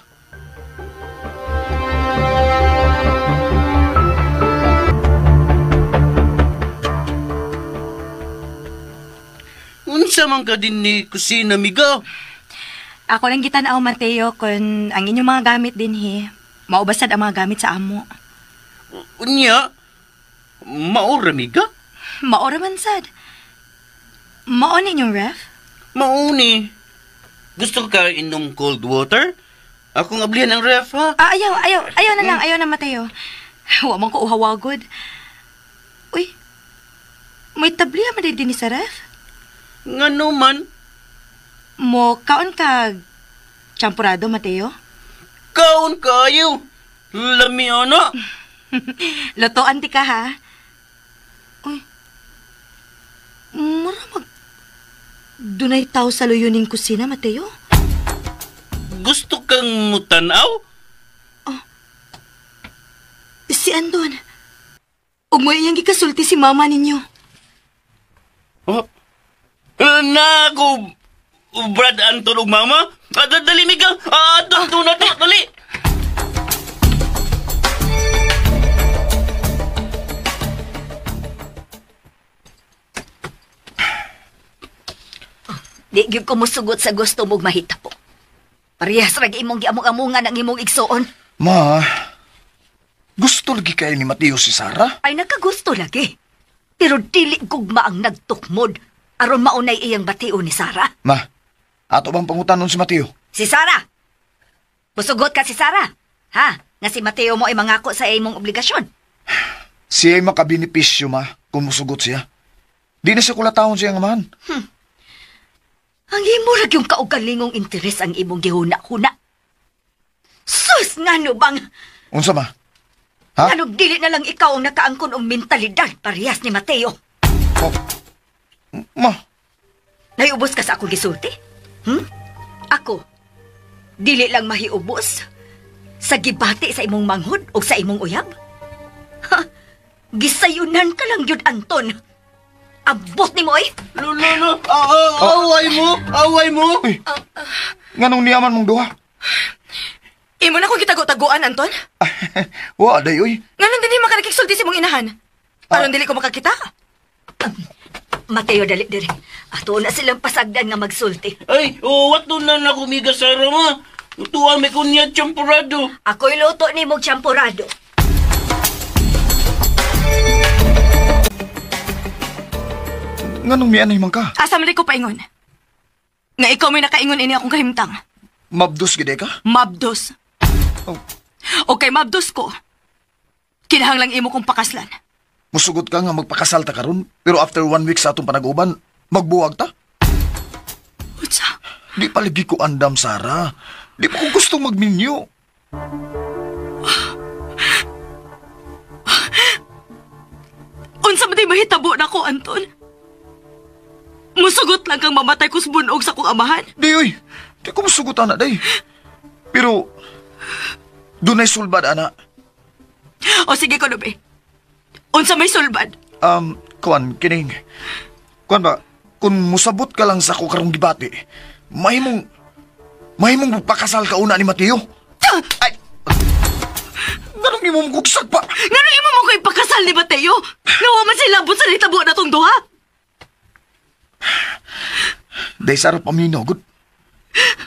Unsa man ka din ni kusina, miga? Ako lang gitan-aw, Mateo, kung ang inyong mga gamit din, he. Maubasad ang mga gamit sa amo. Unya, maora, miga? Maora man sad. Mao ninyong ref? Mauni. Gusto ka inom cold water? Akong ablihan ang ref, ha? Ah, ayaw, ayaw na lang, ayaw na, Mateo. Wa man ko uhawagod. Uy, may tabliya man din sa ref? Ngano man? Mo, kaon ka champurado, Mateo? Kaon kayo! Lami, ana! Lutoan ti ka, ha? Uy, mura mag... Dunay tao sa luyuning kusina, Mateo? Gusto kang mutanaw? Oh, si Andon. Ug mo iyang gikasulti si mama ninyo. Oh? Na ako, Brad Anton ug mama? Dali, miga! Ato na to, dali! Di gyud ko musugot sa gusto mong mahitapo. Parehas ra imong giamong-amungan ang imong igsuon. Ma, gusto lagi kayo ni Mateo si Sara? Ay, nakagusto lagi. Pero dili gugma ang nagtukmod aron maunay iyang batio ni Sara. Ma, ato bang pangutanon si Mateo? Si Sara! Musugot ka si Sara. Ha? Nga si Mateo mo ay mangako sa imong obligasyon. Siya ay makabenepisyo, ma, kung musugot siya. Di na siya kulatahon siya nga man. Ang imo ra yung kaugalingong interes ang imong gihuna-huna. Sus, ngano bang... Unsa, ma? Ha? Ngano dili na lang ikaw ang nakaangkon og mentalidad parehas ni Mateo. Oh. Ma? Naiubos ka sa akong gisulti? Ako, dili lang mahiubos sa gibati sa imong manghod o sa imong uyab? Ha? Gisayunan ka lang yun, Anton. Abot ni mo, eh! Lolo, away mo! Away mo! Uy, nganong niyaman mong duha? Imo na kong gitago-taguan, Anton? Wa, day, uy. Nganong dili makanakigsulti si mong inahan? Aron dili ko makakita? Mateo, dali diri. Ato na silang pasagdan nga magsulti. Ay, oh, wato na na kumiga sa rama. Tuwa may kunya champurado. Ako'y luto ni mong champurado. Nganong mianay man ka? Asa man ko paingon? Nga ikaw may nakaingon ini akong kahimtang. Mabdos gid ka? Mabdos. Oh. Okay, mabdos ko. Kinahanglang imo kong pakaslan. Musugot ka nga magpakasal ta karon, pero after 1 week sa atong panag-uban, magbuwag ta? Unsa? Di palagi ko andam, Sara. Di pa ko gustong magminyo. Unsa man day mahitabo na ko, Anton? Musugot lang kang mamatay ko sa bunog sa kong amahan? Di, oy. Di ko musugot, ana, day. Pero, dunay sulbad, ana. O sige ko, Lubi. Unsa may sulbad? Kuan, kining. Kuan ba, kung musabot ka lang sa ko karong gibati, mahimong pakasal ka una ni Mateo. Ay! Ganong imo mong kugsak pa? Ganong imo mo ko ipakasal ni Mateo? Nawa man sila labot sa nitabo na tong duha? Day, Sara, paminaw, good.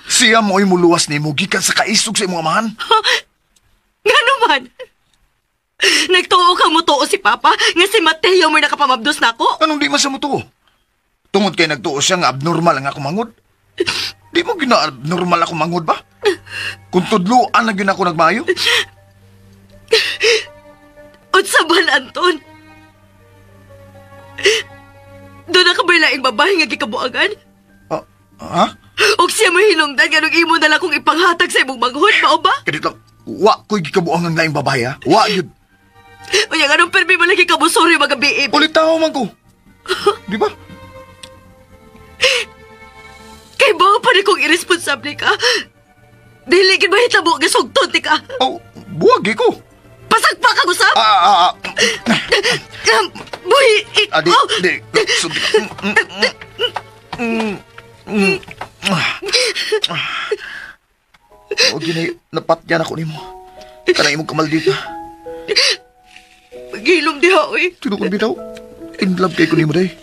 Siya mo ay muluwas ni mo gikan sa kaisog sa imong amahan. Ngano man? Nagtuo kang mutuo si Papa nga si Mateo may nakapamabdos na ako? Anong di man siya mutuo? Tungod kay nagtuo siya nga abnormal ang akong mangod. Di mo gina-abnormal akong mangod ba? Kung tudluan na gyud ako nagmayo. Unsa man, Anton? Doon na ka ba'y laing babae nga gikabuangan? Ha? Og siya mahinungdan nga nung imo na lang kong ipanghatag sa imong manghod, mao ba? Kadit lang, wa ko'y gikabuangan laing babae, ha? Wa yun. Unya, anong permi mo lagi ka mo sorry mga BM? Ulitaw man ko. Di ba? Kay ba pa rin kung irresponsable ka? Dili gid mahitabo nga sugton ti ka. Oh, buwagi ko. Pasagpa ka usab. Boy, ikaw. Di, sugti ka. O gini, napatyan ako nimo. Kanang imong kamaldita. Gilom diha, oy. Tinukon bitaw. In love kay ko nimo day.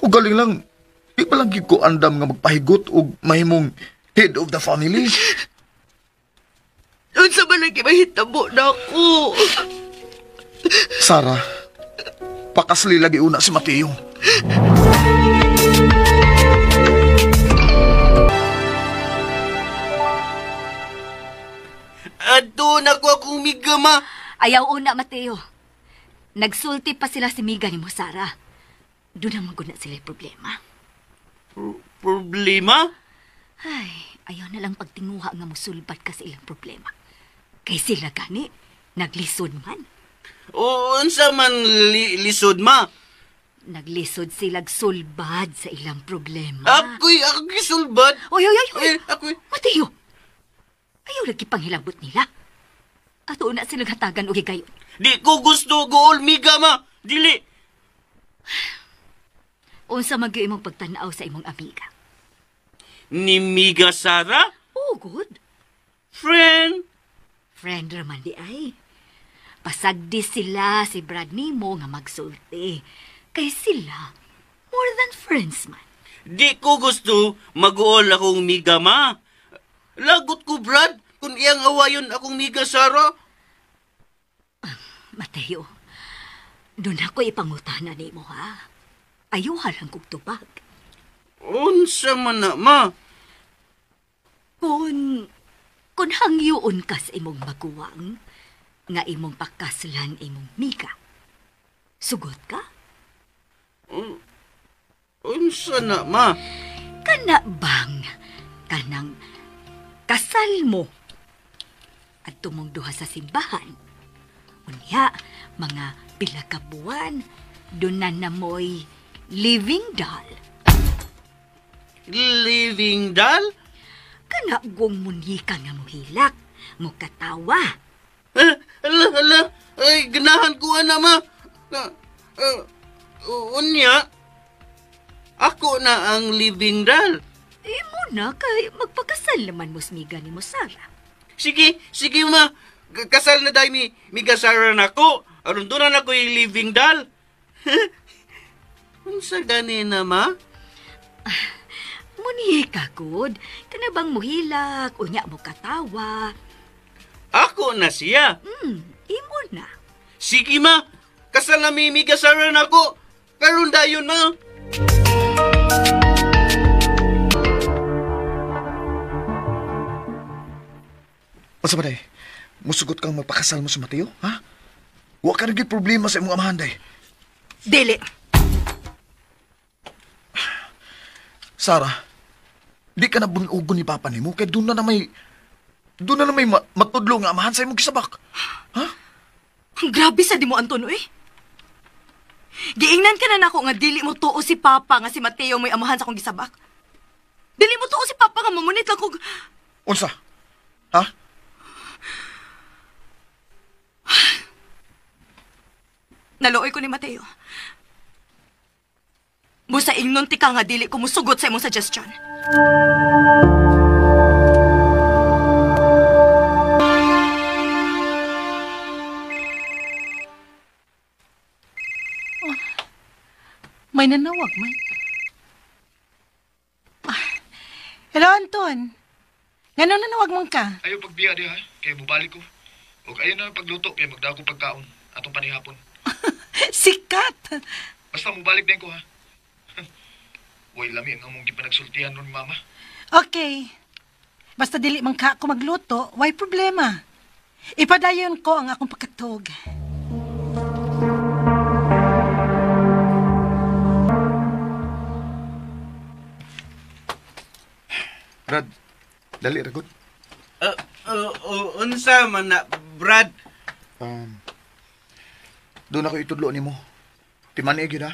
O galing lang. Di pa lang gid ko andam nga magpahigot og mahimong head of the family. Unsa man lagi mahitabo na ako. Sara, pakasli lagi una si Mateo. Adto na ko akong miga, ma. Ayaw una, Mateo. Nagsulti pa sila si Miga ni mo, Sara. Doon naman guna sila problema. Problema? Ay, ayaw na lang pagtinguha nga musulbat ka sa ilang problema. Kay sila gani, naglisod man. O, unsa man lisod, ma? Naglisod silag sulbad sa ilang problema. Ako'y sulbad. Oy, oy, oy, oy. Eh, ako'y... Mateo, ayaw lagi panghilabot nila. Ato na silang hatagan og higayon. Di ko gusto gool miga, ma. Dili. Unsa man gyud imong pagtan-aw sa imong amiga? Ni Miga Sara? Oh, good. Friend. Friend raman di ay. Pasagdi sila si Brad nimo nga magsulti. Kay sila, more than friends man. Di ko gusto mag-uol akong miga, ma. Lagot ko, Brad, kung iyang awayon akong miga, Sara. Mateo, doon ako ipangutana nimo, ha? Ayuha lang kong tubag. Unsa man na, ma? Kung hangyoon ka sa imong maguwang, nga imong pakaslan imong miga, sugot ka? Unsa na, ma? Kana bang, kanang kasal mo at tumong duha sa simbahan. Unya, mga pila ka buwan, doon na namoy living doll. Living doll? Kana gong munyika nga muhilak, mukatawa. Ala, ala, ay, ganahan ko ana, ma. Unya, ako na ang living doll. Imo na kay magpakasal naman mo smiga ni mo, Sara. Sige, sige, ma. Kasal na dahil mi miga Sara na ko. Aron doon na ko yung living doll. Unsa gani na, ma? Munyika, good. Kana bang muhilak, unya mo katawa. Ako na siya. Imo na. Sige, ma. Kasal na mi miga Sara na ko. Karon dayon, ma. Unsa ba day? Musugot kang magpakasal mo sa Mateo, ha? Wa ka naging problema sa imong amahan, day. Dili. Sara, di ka na bunugon ni Papa nimo kay doon na may matudlo nga amahan sa imong gisabak. Ha? Ang grabe sa di mo, Anton, eh. Giingnan ka na nako nga dili mo tuo si Papa nga si Mateo mo'y amahan sa akong gisabak. Dili mo tuo si Papa nga mamunit lang kog... Unsa? Ha? Naluoy ko ni Mateo. Busa ingnon ti ka nga dili ko musugot sa imong suggestion. Oh, may nanawag man. Hello, Anton. Ngano nanawag man ka? Ayaw pagbiya diha, kay mubalik ko. Og ayaw na pagluto kay magdago pagkaon atong panihapon. Sikat! Basta mubalik din ko, ha? Uy, lami ang among gipanagsultihan nun, mama. Okay. Basta dili man ka ako magluto, why problema? Ipadayon ko ang akong pagkatog. Brad, dali, ragot. Unsa man na, Brad? Doon ako itudlo nimo. Timani gyud ha.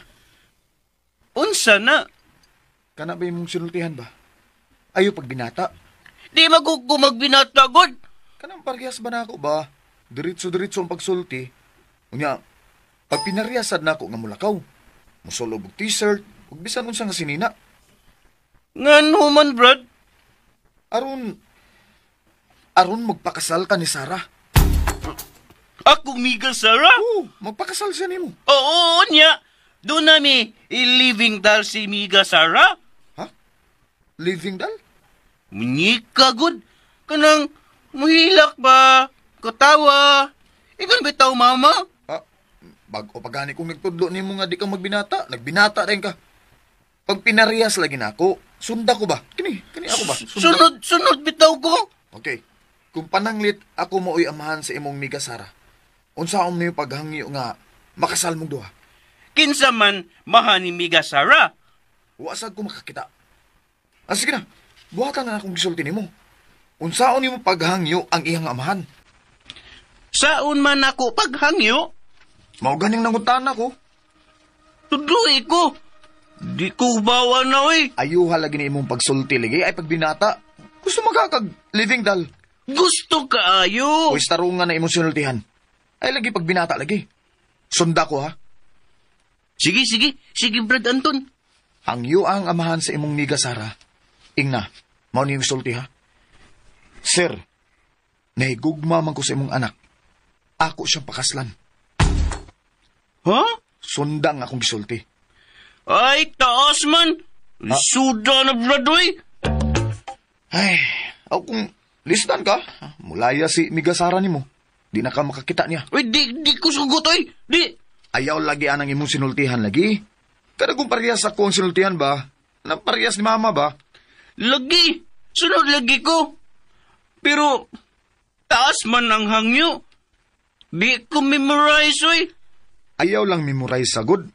Unsa na? Kana ba imong sinultihan ba? Ayo pag binata. Di magugo magbinata god. Kanang parehas ba na ako ba? Diretso-diretso ang pagsulti. Unya, pag pinariyasad na ako nga mulakaw, musulob og t-shirt, ug bisan unsa nga sinina. Ngano man, Brad? Aron magpakasal ka ni Sarah. Ako miga, Sarah? Oo, magpakasal siya nimo. Oo, niya. Doon nami i-living dal si Miga Sarah. Ha? Living dal? Munyika, good. Kanang muhilak ba? Katawa. Ikaw bitaw, mama? Ah, bago pa gani kong nagtudlo nimo nga di ka magbinata, nagbinata rin ka. Pag pinariyas lagi na ako, sunda ko ba? Kini ako ba? Sunda. Sunod bitaw ko. Okay. Kung pananglit, ako maoy amahan sa imong Miga Sarah. Unsaon niyo paghangyo nga makasal mong duha? Kinsa man maha ni Miga Sarah? Wa sad ko makakita. Ah, sige na. Buhatan na akong gisulti nimo. Unsaon nimo paghangyo ang iyang amahan? Saon man ako paghangyo? Mao ganing nangutana ko. Tudloy ko. Di ko bawa na, oy. Ayuha lagi ni imong pagsulti lagi ay pagbinata. Gusto magkakag living dal. Gusto kaayo. Uy, tarungan na imong sinultihan. Ay lagi pagbinata lagi. Sunda ko ha. Sige. Sige, Brad Anton. Ang iyo ang amahan sa imong Miga Sarah. Ingna, mao ni sulti ha. Sir, nahigugma man ko sa imong anak. Ako siyang pakaslan. Ha? Sundang akong gisulti. Ay, taas man. Suda na, Brad, oy. Ay, ako kung listan ka, mulaya si Miga Sarah nimo. Di na ka makakita niya. Uy, di ko sugot, oy. Di. Ayaw lagi anang imong sinultihan lagi. Kada kung parehas ako ang sinultihan ba? Nang parehas ni mama ba? Lagi. Sunod lagi ko. Pero, taas man ang hangyo. Di ko memorize, oy. Ayaw lang memorize sagod.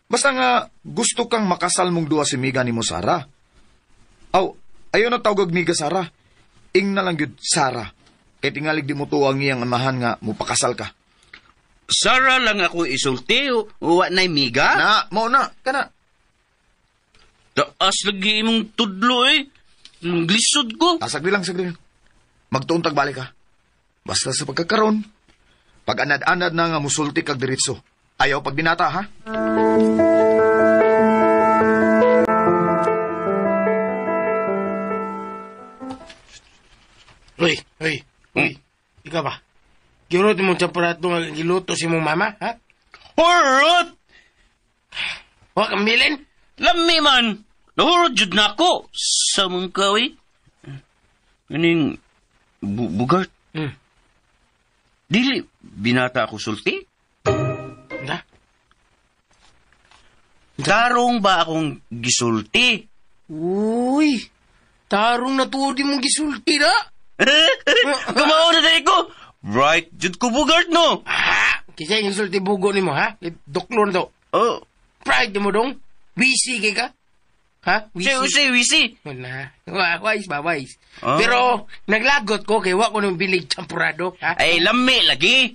Basta nga, gusto kang makasal mong duha si Miga ni mo, Sarah. Aw, ayaw na tawag Miga, Sarah. Ing na lang yun, Sarah. Kay tingalig di mo tuwang iyang amahan nga mupakasal ka. Sarah lang ako isulti, wa na'y Miga? Na, mo na, kana. Taas lagi imong tudlo, eh. Glisod ko. Ah, sagli lang. Magtuon balik ka. Basta sa pagkakaroon, pag anad-anad na nga musulti kag diretso. Ayaw pag binata, ha? Uy. Ikaw ba? Giluto mo champurato nga giluto si mong mama, ha? Hurot! Wa kang bilin? Lami man! Nahurot jud na ako! Sa mong kawi. Kaning bugart. Dili, binata ako sulti? Na? Tarong ba akong gisulti? Uy! Tarong na tuod mong gisulti na! Kumao na dahil ko! Right, jud ko bugart, no? Ah! Kasi yung sulti bugo ni mo, ha? Doklo na to. Oh. Pride mo dong? Wisi kay ka? Ha? Wisi. Wisi. Na. Wise ba, wise. Oh. Pero, naglagot ko kay wa ko nung bilig champurado, ha? Ay, lami lagi.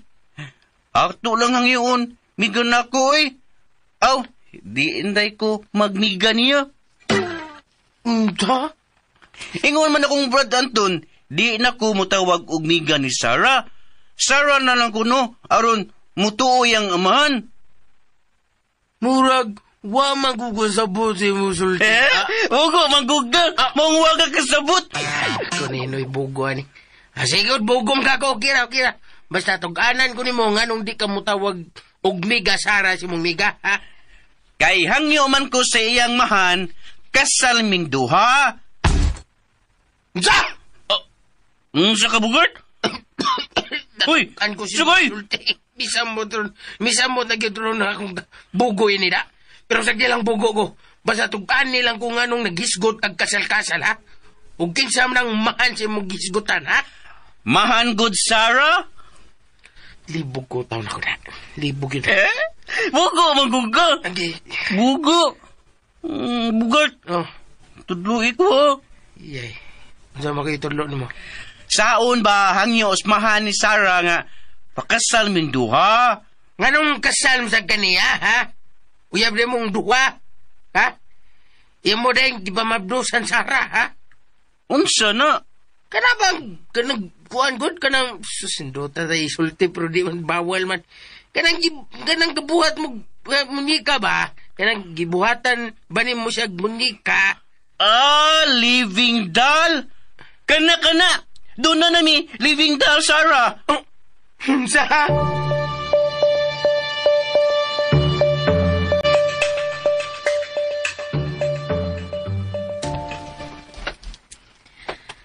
Akto lang ang iyon. Miga na ko, eh. Aw, di inday ko magmiga niya. Unta? Ingon man akong Brad Anton, di na ko mutawag og miga ni Sarah. Sarah na lang kuno, aron mutuoy ang amahan. Murag, wa magugusabot si musulti. Eh? Bugo, maguga. Mong waga kasabot. Kunino'y bugo, ani. Sigod, bugom ka ko. Kira, kira. Basta tug-anan ko nimo nganong di ka mutawag og miga Sarah si mong miga, ha? Kay hangyo man ko sa iyang mahan, kasal ming duha. Unsa? Oh, unsa ka, bugart? Uy, an ko si sugay! Misamot na gyud ron akong bugo ini da. Pero sa lang bugo ko. Basta tug-an nilang kung anong naghisgot kag kasal-kasal, ha? Ug kinsa man ang mahan sa imong gisgutan, ha? Mahan good, Sarah? Libog ko taon ako na. Libog yun. Eh? Bugo, maguga. Okay. Bugo. Bugart. Oh. Tudloy ko, ha? Yay. Unsa man kayo tudlo nimo? Saon ba hangyo osmahan ni Sarah nga pakasal min duha? Nganong kasal mo sa kaniya, ha? Uyab na mong duha, ha? Imo din, di ba mabdusan Sarah, ha? Unsa na? Kana bang, kanang kuan god, kanang susindota tayo isulti, pero di man bawal man. Kanang, kanang gabuhat mo, munika ba? Kanang gibuhatan ba ni mo siya munika? Ah, living doll! Kana, kana! Doon na nami, living doll, Sarah! Oh, unsa?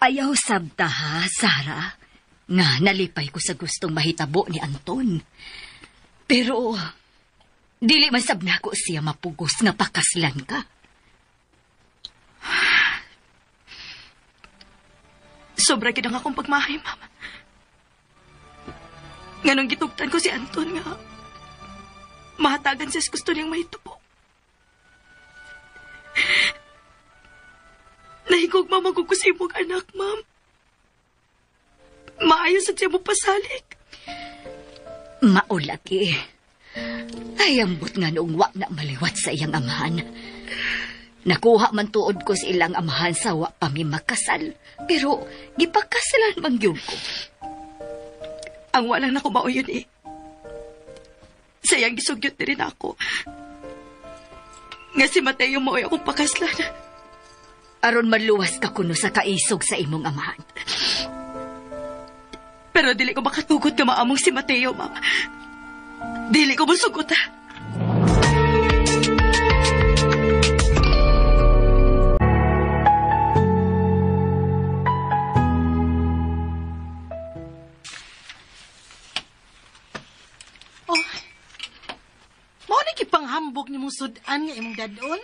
Ayaw sabta ha, Sarah, nga nalipay ko sa gustong mahitabo ni Anton. Pero, dili man sab nako siya mapugos nga pakaslan ka. Sobra gid ang akong pagmahay, Mama. Nganong gitugtan ko si Anton nga mahatagan siya sa gusto niyang mahitabo. Nahigog, mama, ko sa imong anak, ma'am. Maayo sa siya mo pasalik. Maulagi. Ay, ambot nga noong wa na maliwat sa iyang amahan. Nakuha man tuod ko sa ilang amahan sa wa pa mi makasal. Pero gipakasalan man gyud ko. Ang walang nakumao yun eh. Sayang gisugyot ni rin ako. Nga si Mateo maoy akong pakaslan. Aron maluwas ka kuno sa kaisog sa imong amahan. Pero dili ko makatugot nga maamong si Mateo, ma'am. Dili ko musugot, ha? Oh, mao ni gipanghambog ni mong sudan nga imong dadon?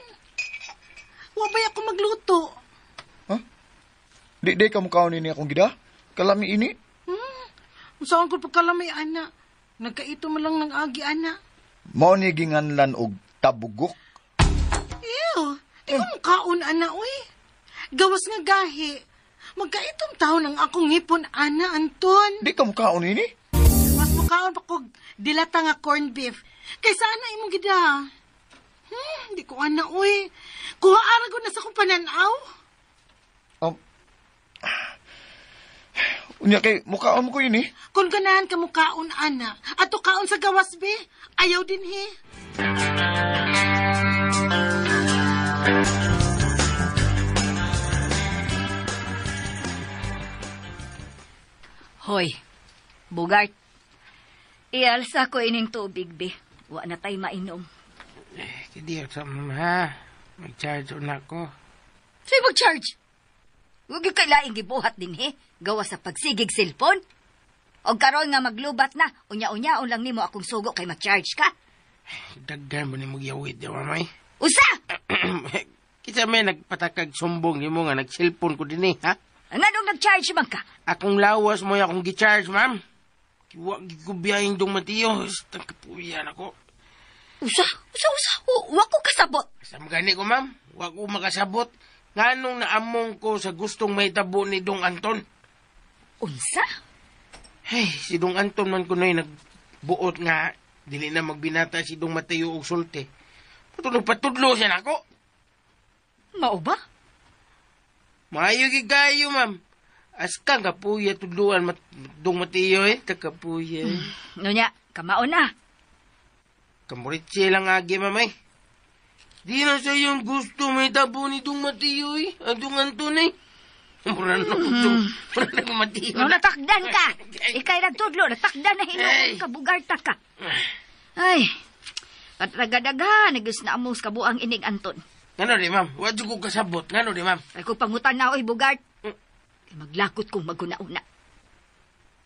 Wa ba'y ako magluto? Huh? Di ka mukhaon nini akong gida? Kalami ini? Saan ko pagkalami, ana? Nagkaito man lang ng agi, ana. Mao ni ginganlan og tabugok. Ew! Di ko mukhaon, ana, uy. Gawas nga gahi. Magkaitong taon ang akong ngipon, ana, Anton. Di ka mukhaon ini? Mas mukhaon pa kog dilata nga corned beef. Kaysa ana imong gida. Di ko ana, uy. Kuha ara ko na sa akong pananaw. Unya kay mukhaon mo ko ini? Kung ganahan ka mukhaon, ana, ato kaon sa gawas, be. Ayaw din, he. Hoy, Bugart. Ialsa ko ining tubig, be. Wa na tay mainom. Hindi sa ha. Mag-charge na ako. Sa'yo mag-charge? Huwag yung kailaing gibuhat din, he. Gawa sa pagsigig cellphone. O karon nga maglubat na, unya-unyaon lang nimo akong sugo kay mag-charge ka. Daghan mo ni magyawit, di mamay? Usa! Kita may nagpatakag sumbong nimo nga nag-cellphone ko din, eh, ha? Nganong nag-charge man ka? Akong lawas mo akong gi-charge, ma'am. Wa ko biyahing dong Mateo. Tangkapuyan ako. Usa. Wa ko kasabot. Sa magani ko, ma'am. Wa ko makasabot. Nganong naamong ko sa gustong mahitabo ni Dong Anton. Unsa? Hey, si Dong Anton man kuno'y nagbuot nga dili na magbinata si Dong Mateo og sulti. Patulog-patudlo siya nako. Mao ba? Maayo gigayo, ma'am. Askang kapuya tudluan Dong Mateo eh. Takapuya. Nunya, kamao na. Kamuritsi lang agi, ma'am eh. Di na sa iyong gusto may tabo ni Dong Mateo eh. Ang Dong Anton eh. Mura na Mateo. No, natakdan ka. Ika'y nagtudlo, natakdan na hinuon ka, bugarta ka. Ay, patragadaga, nagis na among sa kabuang inig Anton. Ngano di, ma'am? Wadyo ko kasabot. Ngano di, ma'am? Ay, kung pangutan na, oy, bugart. Maglakot kong maguna-una.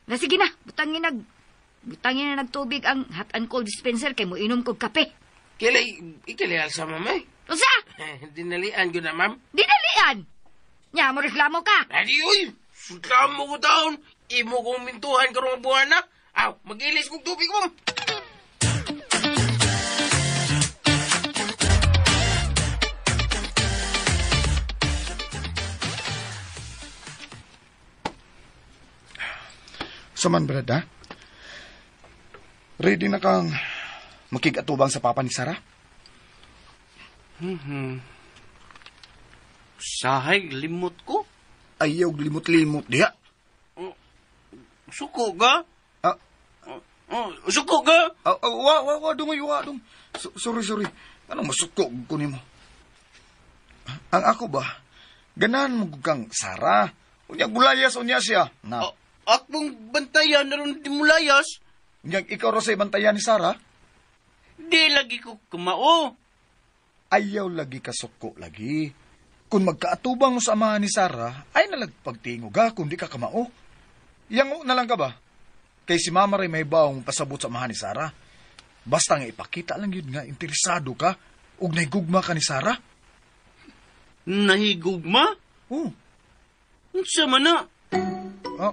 Na sige na, butangin na nagtubig ang hot and cold dispenser kay mo inom kog kape. Kilay, ikilay sa ma'am eh. Usa? Dinalian ko na, ma'am. Dinalian? Nya, mo reklamo ka. Adi, uy! Reklamo ko taon. Imo kong mintuhan karong buwan na. Aw, mag-ilis kong tubig, ma'am. Saman, Brad, ha? Ready na kang Makig-atubang sa papa ni Sarah? Sahay, limot ko. Ayaw, limot-limot diha. Suko ka? Ah. Suko ka? Wa, dong, wa, dong. Sorry. Anong masuko ko nimo? Ang ako ba? Ganahan mo kang Sarah. Unya gulayas, unya siya. Na. Akong bantayan, naroon di mo layas. Unya, ikaw ra sa bantayan ni Sarah? Di lagi ko kumao. Ayaw lagi kasuko lagi. Kung magkaatubang mo sa amahan ni Sarah, ay nalagpagtingog ha, kung di ka kamao. Yango na lang ka ba? Kay si Mama ray may baong pasabot sa amahan ni Sarah. Basta nga ipakita lang yun nga, interesado ka, ug nahigugma ka ni Sarah. Nahigugma? Oo. Unsa man na? Ah,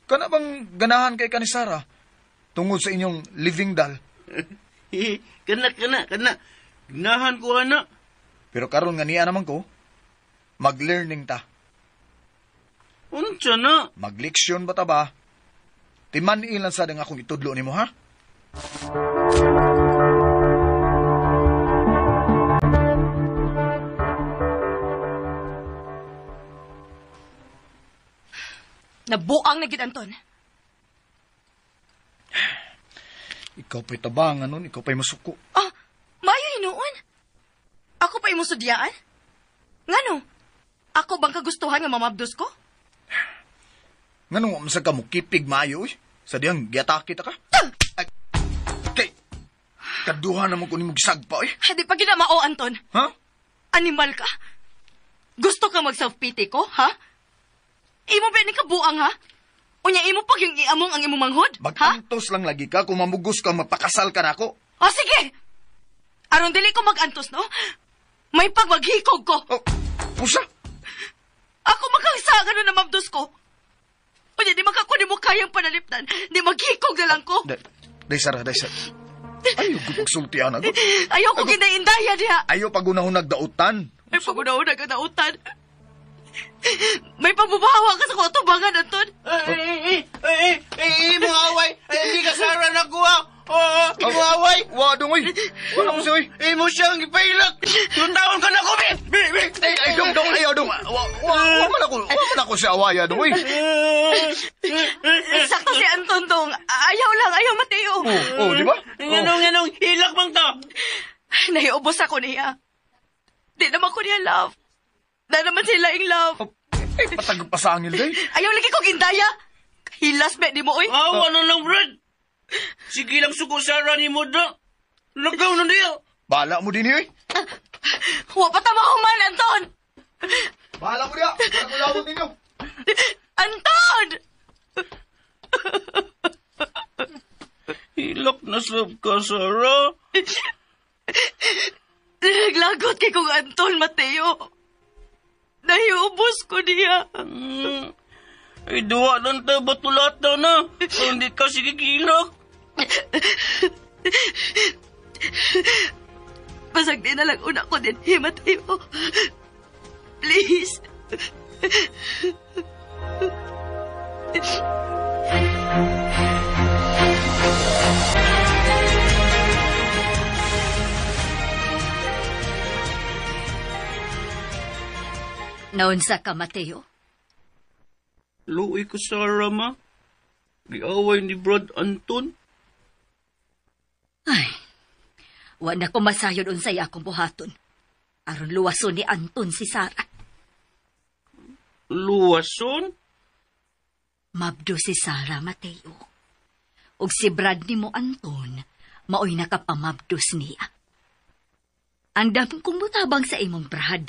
kana bang ganahan kay ka ni Sarah? Tungod sa inyong living doll. Kana. Ganahan ko, ana. Pero karon nga niya naman ko, mag-learning ta. Unsa na? Magleksyon ba ta ba? Timan ilan sa dang akong itudlo nimo, ha? Nabuang na gid, Anton. Ikaw pa'y tabangan nun, ikaw pa'y masuko. Ah, mayo hinuon. Ako pa'y imong sudyaan? Ngano? Ako bang kagustuhan nga mamabdos ko? Ngano, masag ka mo kipig maayo, uy. Sa diyang giatake ta ka. Ay, kay, kaduha naman ko ni mo gisagpa, uy. Di pa ginamao, Anton. Ha? Animal ka. Gusto ka mag-self-pity ko, ha? Imo ba ni kabuang, ha? Unya, imo pag yung iamong ang imong manghod, ha? Mag-antos lang lagi ka kung mamugos ka, mapakasal ka na ako. O, sige! Aron dili ko mag-antos, no? May pagmaghikog ko. Oh, usa? Ako makangsagan na namabdos ko. Unya, di makakunin mo kayang panalipdan. Di maghikog na lang ko. Day, Sarah, day, Sarah. Ayaw ko pagsultian ako. Ayaw ko ginaindaya diha. Ayaw pagunahon nagdautan. Ay, pagunahon nagdautan. May pabubawa ka sa kutubangan, Anton. Ay, mga away. Ay, hindi ka Sarah nakuha. Oo, imo away. Wa, dong, uy. Wala mo siya, uy. Imo siyang ipailak. Yung taon ka na ko, bi. Bi, bi. Ay, dong, dong, ayaw, dong. Wa man ako siya awaya, dong, uy. Sakto si Anton, dong. Ayaw lang, ayaw, Mateo. Oh, di ba? Nganong, hilak man ka. Naiubos ako niya. Di naman ko niya love. Na naman sila yung love. Ay, patagpasangil, day. Ayaw lagi ko gindaya. Hilas, be, di mo, uy. Awa na lang, Brad. Sige lang suko Sarah ni mo da. Lagaw na niya. Bala mo din, uy. Wa pa tama human, Anton. Bahala mo diya. Wala mo lawon ninyo. Anton! Hilak na sab ka, Sarah. Naglagot kay kong Anton, Mateo. Nahiubos ko niya. Ay, duwa lang tayo batulata na. Hindi ka sige kilak. Basag din na lang una ko din, hey, Mateo. Please. Naunsa ka, Mateo? Luoy ko, Sarah, ma. Giaway ni Brad Anton. Ay, wa na ko masayod unsay akong buhaton. Aron luwason ni Anton si Sarah. Luwason? Mabdo si Sarah, Mateo. Ug si Brad ni mo Anton, maoy nakapamabdos niya. Andam kong mutabang sa imong Brad,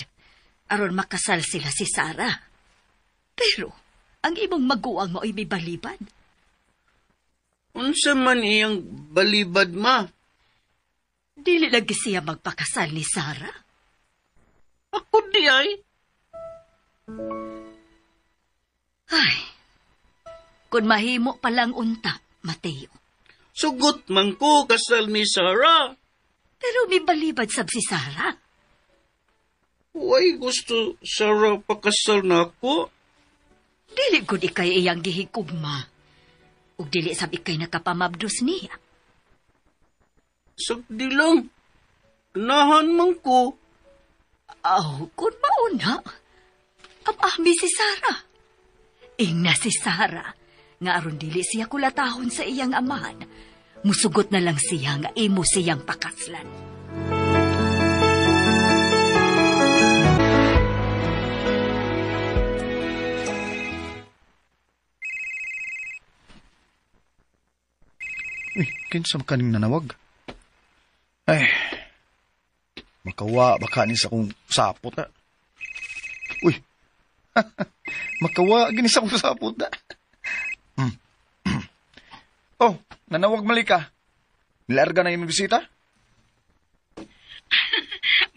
aron makasal sila si Sarah. Pero, ang imong maguwang maoy may balibad. Unsa man iyang balibad, ma? Dili lagi siya magpakasal ni Sarah. Ako di ay. Ay, kung mahimo palang unta, Mateo. Sugot man ko kasal ni Sarah. Pero may balibad sab si Sarah. Way gusto Sarah pakasal na ako. Dili gud ikay iyang gihigugma. Ug dili sab ikay nakapamabdos niya. Sagdi lang. Ganahan man ko. Aw, kung mauna, amami si Sarah. Ingna si Sarah, nga aron dili siya kulatahon sa iyang amahan. Musugot na lang siya nga imo siyang pakaslan. Uy, kinsa kaning nanawag? Ay, makawa baka ni sa akong sapot na. Uy, makawa gini sa akong sapot na. Oh, nanawag mali ka. Nilarga na imong bisita?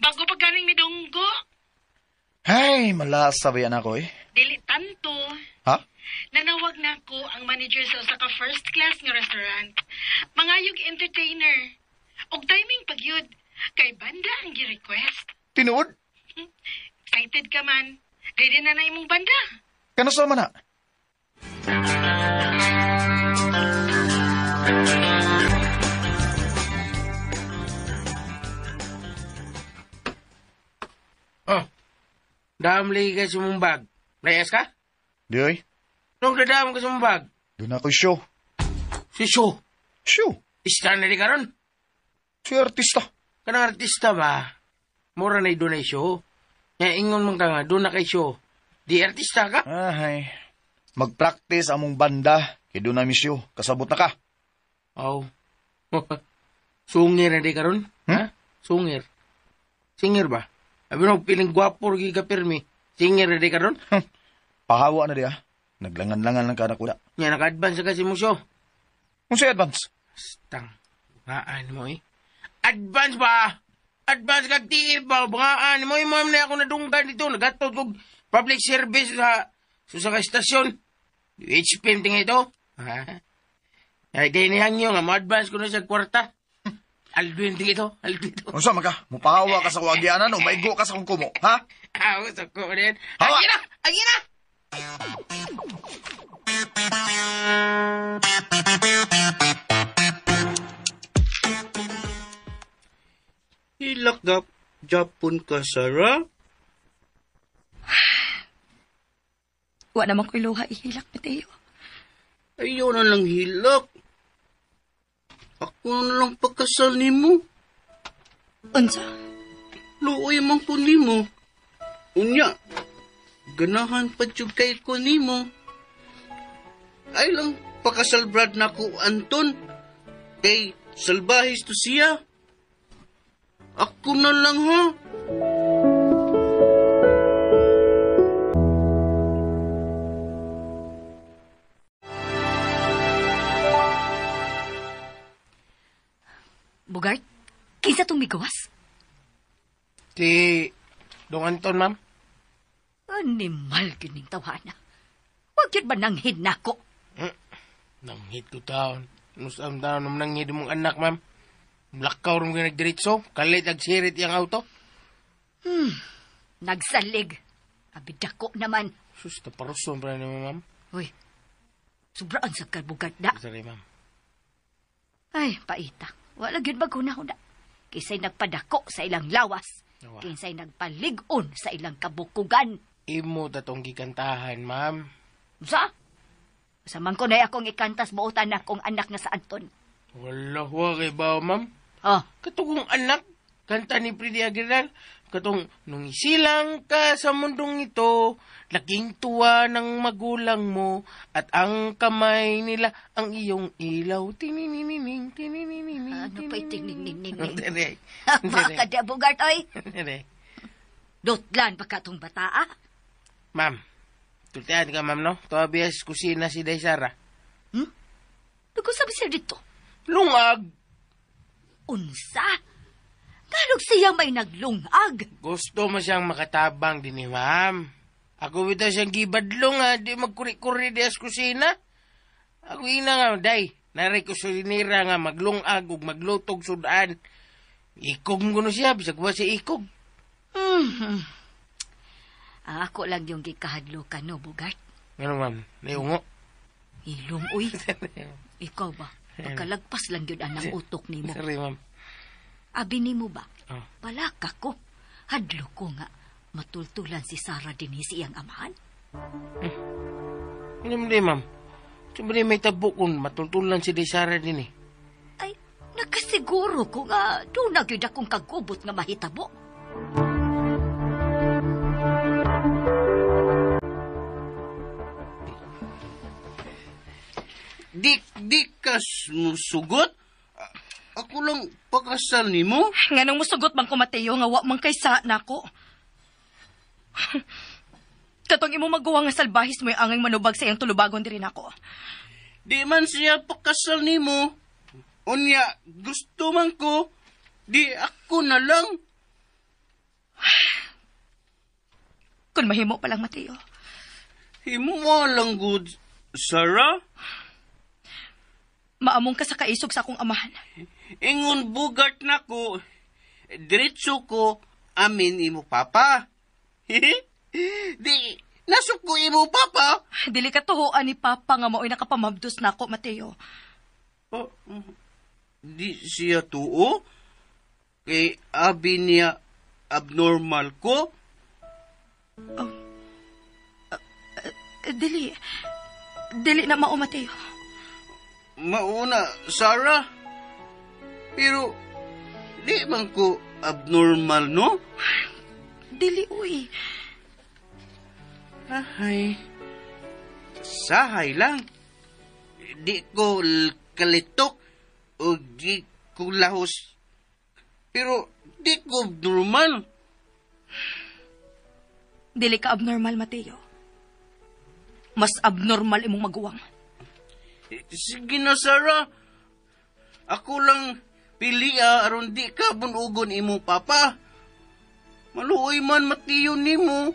Bago pa ganing midunggo. Ay, malasa ba yan ako eh? Dili tanto. Ha? Nanawag na ako ang manager sa usa ka first class nga restaurant. Mangayog entertainer. Og timing pagyud kay banda ang gi-request. Tinuod? Excited ka man. Ready na na imong banda. Kanus man na? Oh, dam lagi ka sa mong bag. Layas ka? Di oy. Nung dadam ka sa mong bag? Doon ako show. Si show? Show? Ista na di karon? Si artista. Kanang artista ba? Mura na doon ay show. Nga ingon man ka nga, doon na kay show. Di artista ka? Ay, mag-practice among banda. Kaya doon na mi show. Kasabot na ka. Oh. Sungir na di karon? Ha? Sungir. Singer ba? Abi no, piling gwapo rin ka pirmi. Singer na di karon? Pahawa na di ah. Naglangan-langan lang ka na kuda. Nga, naka-advance ka si Musyo. Kung siya advance? Stang. Bungaan mo eh. Advance ba? Advance kag TF ba? Bungaan mo eh. Ma'am na ako nadunggan dito. Nagatod kog public service sa sa istasyon. HPM tinga ito. Ha? Ay, di nihang nyo nga. Mo-advance ko na sa kwarta. Alduin tinga ito. Alduin ito. Unsa man ka? Mupahawa ka sa kuwagianan o maigo ka sa kong kumo. Ha? Aw, sa ko rin. Hawa! Agi na! Agi na! Hilak gap, Japon ka, Sarah. Wa naman ko'y luha ihilak, Mateo. Ayaw na lang hilak. Ako na lang pagkasal nimo. Unsa? Luoy man ko nimo. Unya, ganahan pa jud kay ko nimo. Ay lang pakasal brad na ko Anton. Kay salbahis to siya. Ako na lang ha. Bugart, kinsa tong migawas? Si Dong Anton, ma'am. Animal kining tawhana. Wag yun ba nanghid nako? Nanghid ko taon. Nusam taon naman nanghid mong anak, ma'am. Lakaw rin ko nagdiritso. Kalit ag sirit yung auto. Nagsalig. Abidako naman. Sus, naparuson pa na naman, ma'am. Uy, sobraan sa kalbugart na. Sorry, ma'am. Ay, paita. Wala gyud maghuna-huna. Kinsay nagpadako sa ilang lawas. Awa. Kinsay nagpalig-on sa ilang kabukugan. Imo tatong gikantahan, ma'am. Sa? Saman ko na akong ikantas buotan na akong anak nga sa Anton. Wala, wa kay ba, ma'am? Oh. Katong anak, kanta ni Freddie Aguilar, katong nung isilang ka sa mundong ito, laking tuwa ng magulang mo, at ang kamay nila ang iyong ilaw. Tininining, tininining. Ano pa itininining? Tere. Baka di, Bugart, oy. Tere. Dotlan pa ka tong bata, ah. Ma'am, tultian ka, ma'am, no? Tuwabias kusina si Day Sara. Nagkusabi siya dito. Lungag! Unsa? Kalog siya may naglungag. Gusto mo siyang makatabang din eh, ma'am. Ako bitaw siyang gibadlong ha, di magkuri-kuri di as kusina. Ako ina nga, day. Naray ko sulinira nga maglungag ug maglutog sudan. Ikog mo kuno siya, bisag wa siya ikog. Ako lang yung gikahadlo ka no, Bugart. Ano, ma'am? Naiungo? Ilong, uy. Ikaw ba? Pagkalagpas lang yun anang utok nimo. Sorry, ma'am. Abi nimo ba? Ah. Palaka ko. Hadlo ko nga matultulan si Sarah dinhi sa iyang amahan. Ano mo di, ma'am? Siyempre may tabo kung matultulan si Desara din eh. Ay, nakasiguro ko nga doon na gyud akong kagubot nga mahitabo. Di ka musugot? Ako lang pakasal nimo? Nganong musugot man ko, Mateo, nga wa man kay sa nako. Katong imo magawa nga salbahis mo yung angay manubag sa iyang tulubagon diri nako. Di man siya pakasal nimo. Unya, gusto man ko. Di ako na lang. Kung mahimo pa lang, Mateo. Himo lang good, Sarah. Maamong ka sa kaisog sa akong amahan. Ingon bugart nako, diretso ko amin imo papa. Di, nasok ko imo papa. Dili ka tuhuan ni papa nga mao'y nakapamabdos nako, Mateo. Oh, di siya tuo? Kay abi niya abnormal ko? Oh. Dili. Dili na mao, Mateo. Mauna, Sarah. Pero, di man ko abnormal, no? Dili, uy. Ahay. Sahay lang. Di ko kalitok o di ko lahos. Pero, di ko abnormal. Dili ka abnormal, Mateo. Mas abnormal imong maguwang. Sige na, Sarah. Ako lang pilia aron di ka bunugon imong papa. Maluoy man matiyo nimo.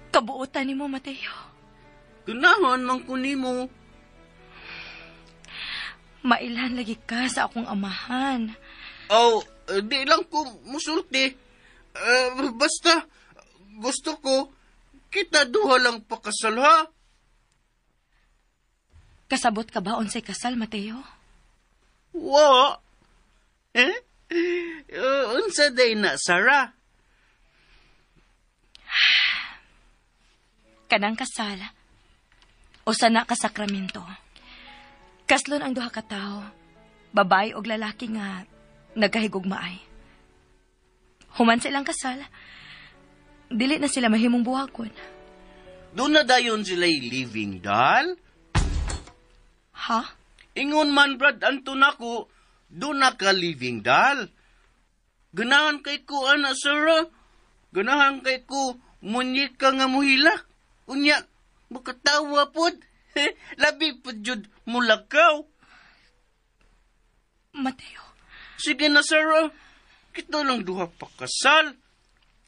Kabuotan nimo, Mateo. Ganahan man ko nimo. Mailhan lagi ka sa akong amahan. Oh, di lang ko musulti. Basta, gusto ko, kita duha lang pakasal, ha? Kasabot ka ba unsay kasal, Mateo? Wa. Eh? Unsa day na, Sarah? Kanang kasal, o sana ka sakramento. Kaslon ang duha ka tawo, babae og lalaki nga nagkahigugmaay. Human sa ilang kasal, dili na sila mahimong buhagon. Doon na dayon sila'y living doll? Ha? Ingon man, Brad Anton ako, doon na ka living doll. Ganahan kay ko, ana, Sarah. Ganahan kay ko, munyika nga muhila. Unya, makatawa pod. Labi pod jud mulakaw. Mateo. Sige na, Sarah. Kita lang duha pakasal.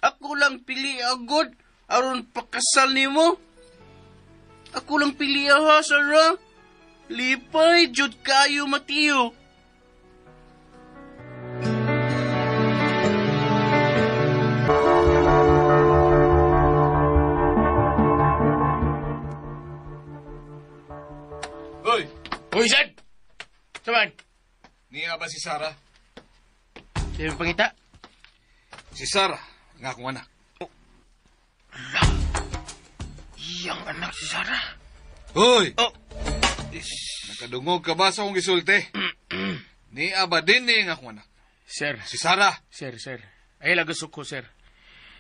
Ako lang pili agod aron pakasal nimo. Ako lang pili ha, Sarah. Lipay jud kayo, Mateo. Hoy! Hoy, Sad! Saman? Niya ba si Sarah? Sino pangita? Si Sarah, ang akong anak. Oh. Iyang anak si Sarah. Hoy! Oh. Ish, nakadungog ka ba sa akong gisulti? Niya ba din ni ang akong anak? Sir. Si Sarah. Sir, sir. Ay, lagasok ko, sir.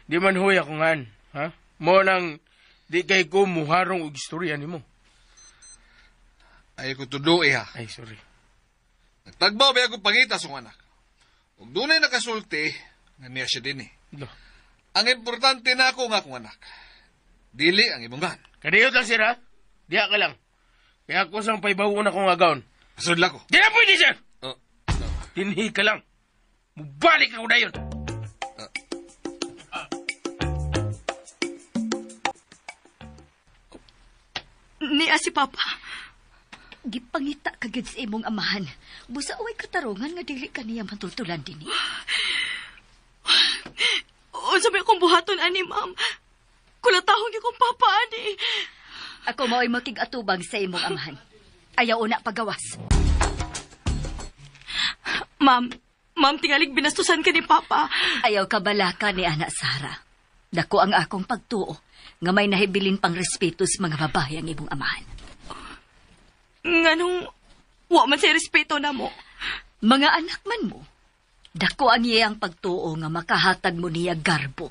Di man huy ako ngan, ha? Mo nang di kay ko muharong og istorya nimo. Ay ko tudo ha. Ay, sorry. Nagtagbaw ba akong pangita sa akong anak? Ug dunay nakasulti, nga niya siya din eh. No. Ang importante na ako nga akong anak. Dili ang imong gan. Kadiyot lang, sir, ha? Diha ka lang. Kaya ako sang paibawon akong agaon. Pasudla ko. Di na pwede, sir! Oh. Dinhi ka lang. Mubalik ako dayon. Niya si Papa. Gipangita ka gyud sa imong amahan. Busa away katarungan nga dili ka niya matultulan dinhi. Unsa may akong buhaton ani, ma'am? Kulatahon gyud kong papa ani. Ako mao'y makig-atubang sa imong amahan. Ayaw una pagawas. Ma'am, ma'am, tingalig binastusan ka ni Papa. Ayaw ka balaka ni Ana Sara. Dako ang akong pagtuo nga may nahibilin pang respeto sa mga babae ang imong amahan. Nganong wa man siya respeto na mo. Mga anak man mo, dako ang iyang pagtuo nga makahatag mo niya garbo.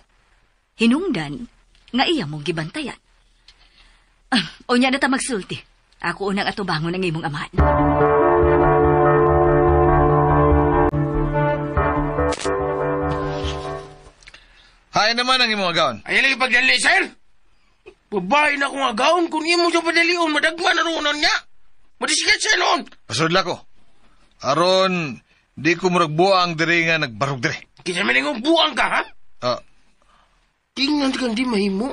Hinungdan nga iya mong gibantayan. Unya na ta magsulti. Ako unang atubangon ang imong amahan. Hay naman ang imong agaon. Ay lagi pagdali, sir. Babae na akong agaon. Kung imo siya padalion, madagman na roon niya. Madisikat siya noon. Pasudla ko. Aron, di ko murag buang diri nga nagbarog diri. Kisa man yung buang ka, ha? Tingnan kang di mahimo.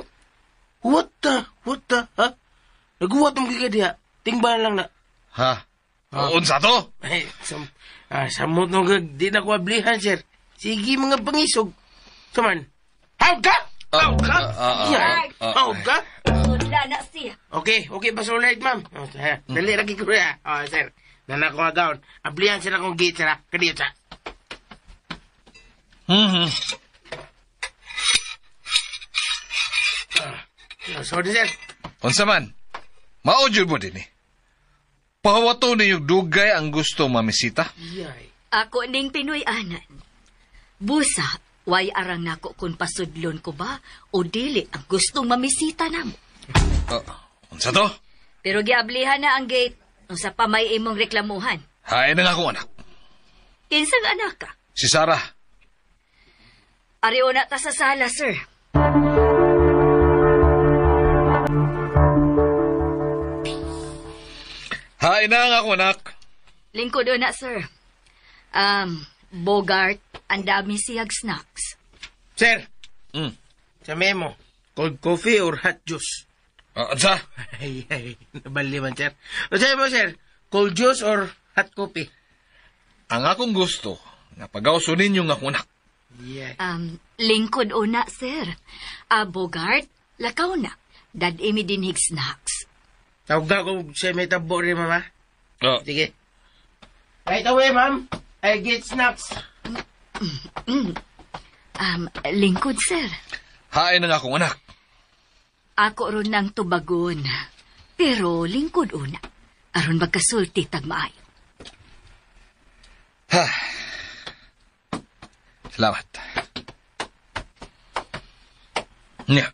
What the, ha? Naguwat mong kika diha. Tingban lang na. Ha? Unsa to? Ay, samot nung di na ko ablihan, sir. Sige, mga pangisog. Saman, hawag ka? Hawag ka? Hawag ka? Sudla na siya. Okay, pasulay, ma'am. Dali, lagi ko ya. Oh, sir. Nana ko agaon. Ablihan sila kong gate, sir. Kadiyo, sir. Sorry, sir. Unsa man, maudyo mo din eh. Pahawato ninyo dugay ang gusto mamisita. Ako ning Pinoy anan. Busa, way arang nako kung pasudlon ko ba o dili ang gustong mamisita namo. Unsa to? Pero giablihan na ang gate. Unsa pa may imong reklamuhan. Hain na nga akong anak. Kinsang anak ka? Si Sarah. Ariyo na ta sa sala, sir. Hain na nga akong anak. Lingkod na, sir. Bogart, ang dami siyag snacks. Sir. Sa memo, cold coffee or hot juice? Unsa? Ay, nabali man, sir. Unsa mo, sir? Cold juice or hot coffee? Ang akong gusto, nga pagawso ninyo nga akong anak. Yeah. Lingkod una, sir. Bogart, lakaw na. Dad-imi dinhig snacks. Tawag na kung siya may tabo rin, mama. Oh. Sige. Right away, ma'am. I get snacks. Lingkod, sir. Hain na nga akong anak. Ako ron ng tubagon. Pero lingkod una. Aron magkasulti tag maayo. Ha. Salamat. Nya.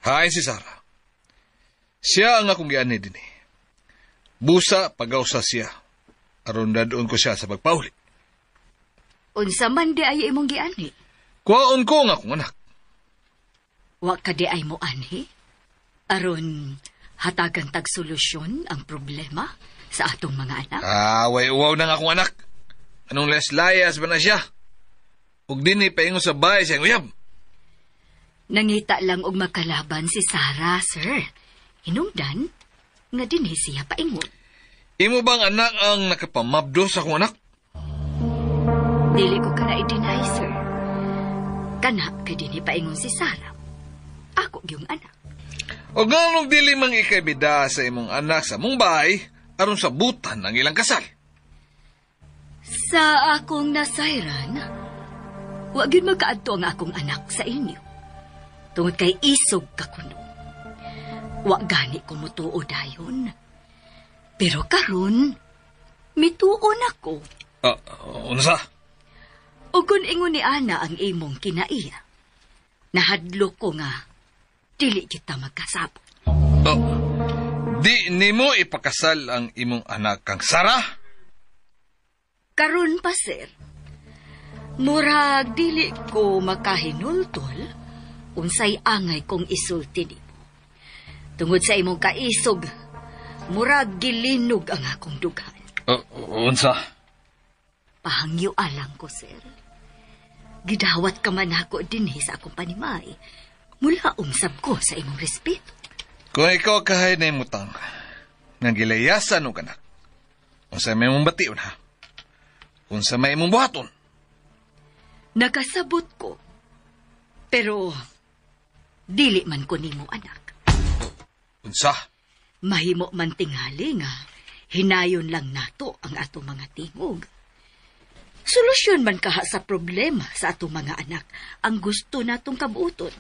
Hain si Sarah. Siya ang akong giani din eh. Busa pagawsa siya. Aron dadoon ko siya sa pagpauli. Unsa man di ay imong giani? Kuwaon ko ang akong anak. Wa ka di ay mo anhi? Aron hatagan tag solusyon ang problema sa atong mga anak? Way uwaw na nga akong anak. Anong layas ba na siya? Ug dinhi paingon sa bahay siyang uyab. Nangita lang og makalaban si Sarah, sir. Hinungdan nga dinhi siya paingon. Imo bang anak ang nakapamabdo sa akong anak? Dili ko kana i-deny, sir. Kana kay dinhi paingon si Sarah. Ako gyung anak. O nganong dili mang ikaybida sa imong anak sa mong bahay aron sabutan ang ilang kasal? Sa akong nasayran, wa gyud magkaadto ang akong anak sa inyo. Tungod kay isog ka kuno. Wa gani ko mutuo dayon. Pero karon, mituo na ko. Unsa? O kung ingon ni Ana ang imong kinaiya, nahadlo ko nga dili kita magkasabot. Oh, di nimo ipakasal ang imong anak kang Sarah? Karon pa, sir. Murag dili ko makahinultol unsay angay kong isulti nimo. Tungod sa imong kaisog, murag gilinog ang akong dughan. Unsa? Pahangyo alang ko, sir. Gidawat ka man ako dinhi sa akong panimay. Mula umsab ko sa imong respeto. Kung ikaw kahay na imutang, nang gilayasan og anak, unsa may imong bation, ha? Unsa may imong buhaton? Nakasabot ko. Pero, dili man ko nimo anak. Unsa? Mahimo man tingali nga, hinayon lang nato ang atong mga tingog. Solusyon man kaha sa problema sa atong mga anak ang gusto natong kabuoton.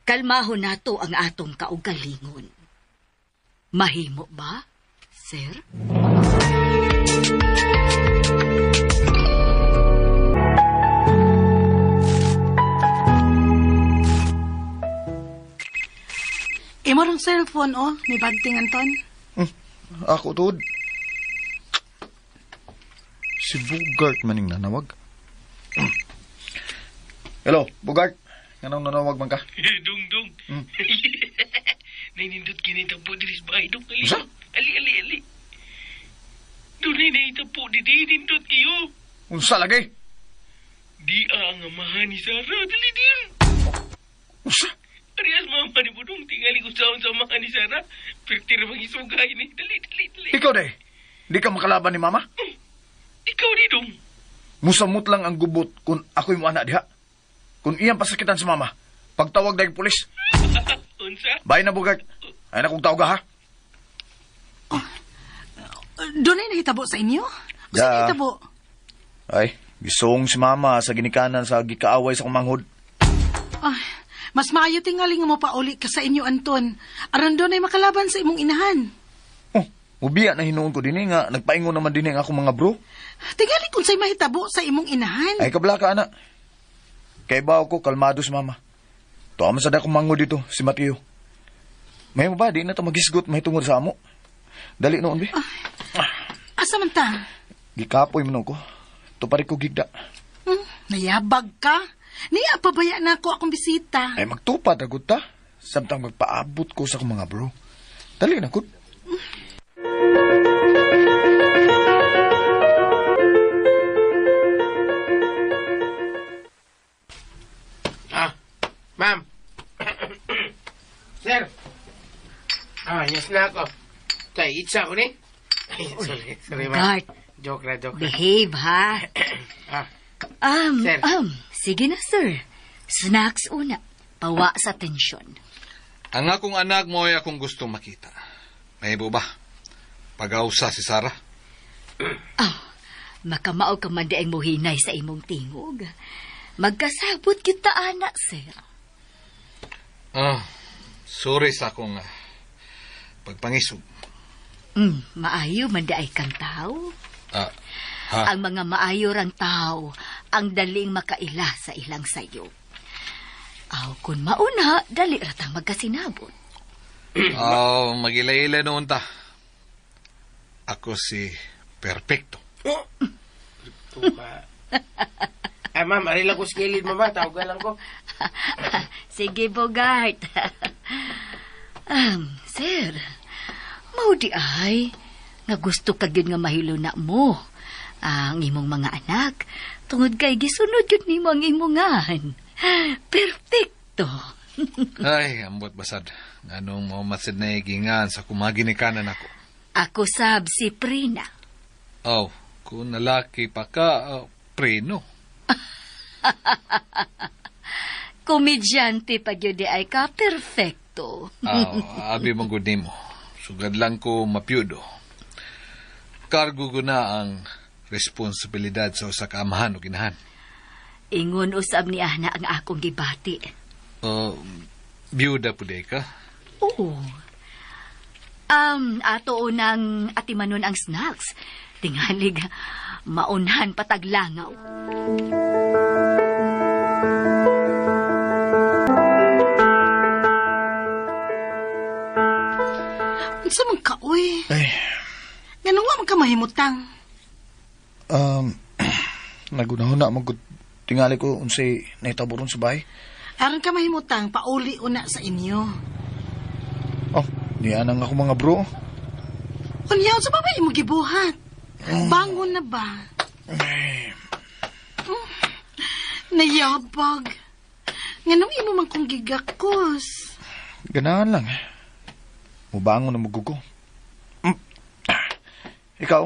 Kalmahon nato ang atong kaugalingon. Mahimo ba, sir? Imo rong cellphone, oh. May bagting, Anton. Ako, tuod. Si Bugart maning nanawag. Hello, Bugart. Nganong nanawag man ka? Dung, dung. Nainindot kinita po diris bahay, dung. Ali, Unsa? ali, ali, ali. Dunay naitapo di nindot kayo. Unsa lagi? Di ang amahan ni Sarah. Dali din. Unsa? Arias mama ni Budong, tingali ko saon sa amahan ni Sarah. Pertir bang isugay ni. Dali, dali, dali. Ikaw, day. Di ka makalaban ni mama? Ikaw di, dong. Musamot lang ang gubot kung ako'y mo anak diha. Kung iyang pasakitan sa mama, pagtawag dahil pulis. Unsa? Bye na, Bugart. Ay na kong tawag, ha? Doon ay nahitabo sa inyo? Unsa Ya. nahitabo? Ay, gisong si mama sa ginikanan sa gikaaway sa kumanghod. Ay, mas maayo tingali nga mo pauli ka sa inyo, Anton. Aron doon ay makalaban sa imong inahan. Oh, mubiya na hinuon ko dinhi nga nagpaingon naman dinhi ang akong mga bro. Tingali kung sa'y mahitabo sa imong inahan. Ay, kabla ka, anak. Kay bawo ko, kalmado si mama. Tuwa man sa dakong manghod dito, si Mateo. May mo ba, di na ito magisgot mahitungod sa amo. Dali noon, be. Asa man ta? Gikapoy man ko. Tupari ko gigda. Nayabag ka? Niya, pabaya na ako akong bisita. Ay, magtupad, agud ta. Samtang magpaabot ko sa akong mga bro. Dali na, gud. Ah, ma'am. Sir. Ah, yes na ako. Kay, itsa ko ni. Ay, sorry, sorry, ma'am. Bugart, Joke na, joke na. behave ha. Ah, Sir. Sige na, sir. Snacks una. Pawa sa tensyon. Ang akong anak mo ay akong gustong makita. May ba? Pag-ausa si Sarah. Makamao ka man di ang muhinay sa imong tingog. Magkasabot kita, anak, sir. Ah, sorry sa akong pagpangisog. Maayo man di ay kang tao. Ah, ha? Ang mga maayo rang tao ang daling makaila sa ilang sayo. Aw, kung mauna, dali ratang magkasinabot. Oh, magila-ila noon ta. Ako si Perfecto. Tuka. Ah, ma'am, ari lang ko sa kilid, mama. Tawagan lang ko. Sige, Bogart. Sir, mao di ay nga gusto ka gyud nga mahilo na mo ang imong mga anak tungod kay gisunod gyud nimo ang imongan. Perfecto. Ay, ambot basad. Anong mo masid na igingan sa kumaginikanan ako. Ako sab si Prina. Oh, kung nalaki pa ka, Prino. Komedyante pa gyud di ay ka, perfecto. Abi mong gud nimo. Sugad lang ko mapyudo. Kargo ko na ang responsibilidad sa usa ka amahan o ginahan. Ingon usab ni Ana ang akong gibati. Biyuda po di ka? Oo. Ato unang atimanon ang snacks. Tingalig, maunhan pataglangaw. Unsa man ka, uy? Ay. Nganong wa man ka mahimutang? Nagunahon na magud tingali ko unsay nahitabo ron sa bahay. Aron ka mahimutang, pauli una sa inyo. Oh, niya nang ako mga bro. Unya, unsa pa ba imong gibuhat? Bangon na ba? Nayabag. Nganong imo man kong gigakos? Ganahan lang. Mubangon na magugo. Ikaw?